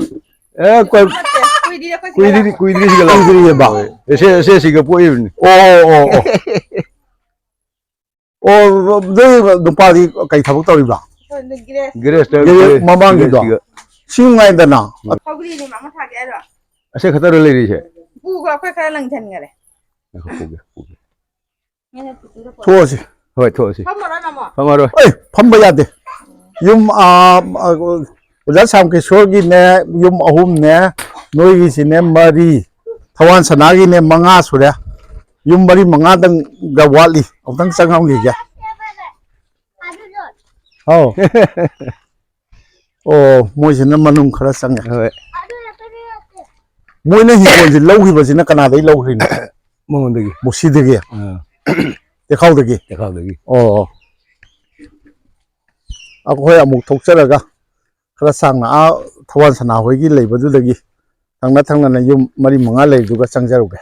ꯑꯦ, ꯀꯣꯏ-, ꯅꯠꯇꯦ, ꯀꯨꯏꯗ꯭ꯔꯤ ꯑꯩꯈꯣꯏ ꯁꯤꯗ ꯀꯨꯏꯗ꯭ꯔꯤ, ꯂꯥꯛꯄ꯫ ꯀꯨꯏꯗ꯭ꯔꯤ ꯁꯤꯗ ꯂꯥꯛꯄ꯫ ꯀꯨꯏꯗ꯭ꯔꯤꯑꯕ? ꯑꯦ, ꯁꯦ, ꯁꯦ, ꯁꯤꯒ ꯄꯣꯛꯏꯕꯅꯤ꯫ ꯑꯣ, ꯑꯣ, ꯑꯣ, ꯑꯣ꯫ ꯑꯣ, ꯅꯣꯏ ꯅꯨꯄꯥꯗꯤ ꯀꯩ ꯊꯕꯛ ꯇꯧꯔꯤꯕ? ꯑꯩꯈꯣꯏ ꯒ꯭ꯔꯦꯁ꯫ ꯒ꯭ꯔꯦꯁꯇ, ꯒ꯭ꯔꯦꯁ ꯒ꯭ꯔꯦꯁ ꯃꯃꯥꯡꯒꯤꯗꯣ? ꯒ꯭ꯔꯦꯁꯁꯤꯒ꯫ ꯁꯤ ꯅꯨꯡꯉꯥꯏꯗꯅ? ꯎꯝ꯫ ꯁꯧꯒ꯭ꯔꯤꯅꯦ, ꯃꯥ ꯑꯃ ꯊꯥꯒꯦ ꯍꯥꯏꯔꯣ? ꯑꯁꯤ ꯈꯛꯇꯔꯣ ꯂꯩꯔꯤꯁꯦ? ꯄꯨꯈ꯭ꯔꯣ, ꯑꯩꯈꯣꯏ ꯈꯔ ꯂꯪꯁꯟꯈꯔꯦ꯫ ꯉꯥꯏꯈꯣ, ꯄꯨꯒꯦ, ꯄꯨꯒꯦ꯫ ꯊꯣꯛꯑꯁꯤ꯫ ꯍꯣꯏ, ꯊꯣꯛꯑꯁꯤ꯫ ꯐꯝꯃꯔꯣꯏ, ꯃꯃꯣ꯫ ꯐꯝꯃꯔꯣꯏ꯫ ꯑꯦ, ꯐꯝꯕ ꯌꯥꯗꯦ꯫ ꯌꯨꯝ, ꯑꯥ, ꯑꯣꯖꯥ ꯁ꯭ꯌꯥꯝ ꯀꯤꯁꯣꯔꯒꯤꯅꯦ, ꯌꯨꯝ ꯑꯍꯨꯝꯅꯦ, ꯅꯣꯏꯒꯤꯁꯤꯅꯦ ꯃꯔꯤ, ꯊꯋꯥꯟ ꯁꯅꯥꯒꯤꯅꯦ ꯃꯉꯥ ꯁꯨꯔꯦ꯫ ꯌꯨꯝ ꯃꯔꯤ ꯃꯉꯥꯗꯪꯒ ꯋꯥꯠꯂꯤ, ꯑꯃꯨꯛꯇꯪ ꯆꯪꯉꯝꯈꯤꯒꯦ꯫ ꯍꯥꯎ꯫ ꯑꯣ, ꯃꯣꯏꯁꯤꯅ ꯃꯅꯨꯡ ꯈꯔ ꯆꯪꯉꯦ꯫ ꯍꯣꯏ꯫ ꯃꯣꯏꯅ ꯍꯤꯡꯒꯣꯜꯁꯦ ꯂꯧꯈꯤꯕꯁꯤꯅ ꯀꯅꯥꯗꯒꯤ ꯂꯧꯈ꯭ꯔꯤꯅꯣ? ꯃꯉꯣꯟꯗꯒꯤ꯫ ꯃꯣꯁꯤꯗꯒꯤ? ꯑꯥ꯫ ꯇꯦꯈꯥꯎꯗꯒꯤ? ꯇꯦꯈꯥꯎꯗꯒꯤ꯫ ꯑꯣ꯫ ꯑꯩꯈꯣꯏ ꯑꯃꯨꯛ ꯊꯣꯛꯆꯔꯒ ꯈꯔ ꯁꯥꯡꯅ ꯑꯥ ꯊꯧꯕꯥꯜ ꯁꯅꯥ ꯍꯣꯏꯒꯤ ꯂꯩꯕꯗꯨꯗꯒꯤ ꯊꯪꯅ ꯊꯪꯅꯅ ꯌꯨꯝ ꯃꯔꯤ ꯃꯉꯥ ꯂꯩꯕꯗꯨꯒ ꯆꯪꯖꯔꯨꯒꯦ꯫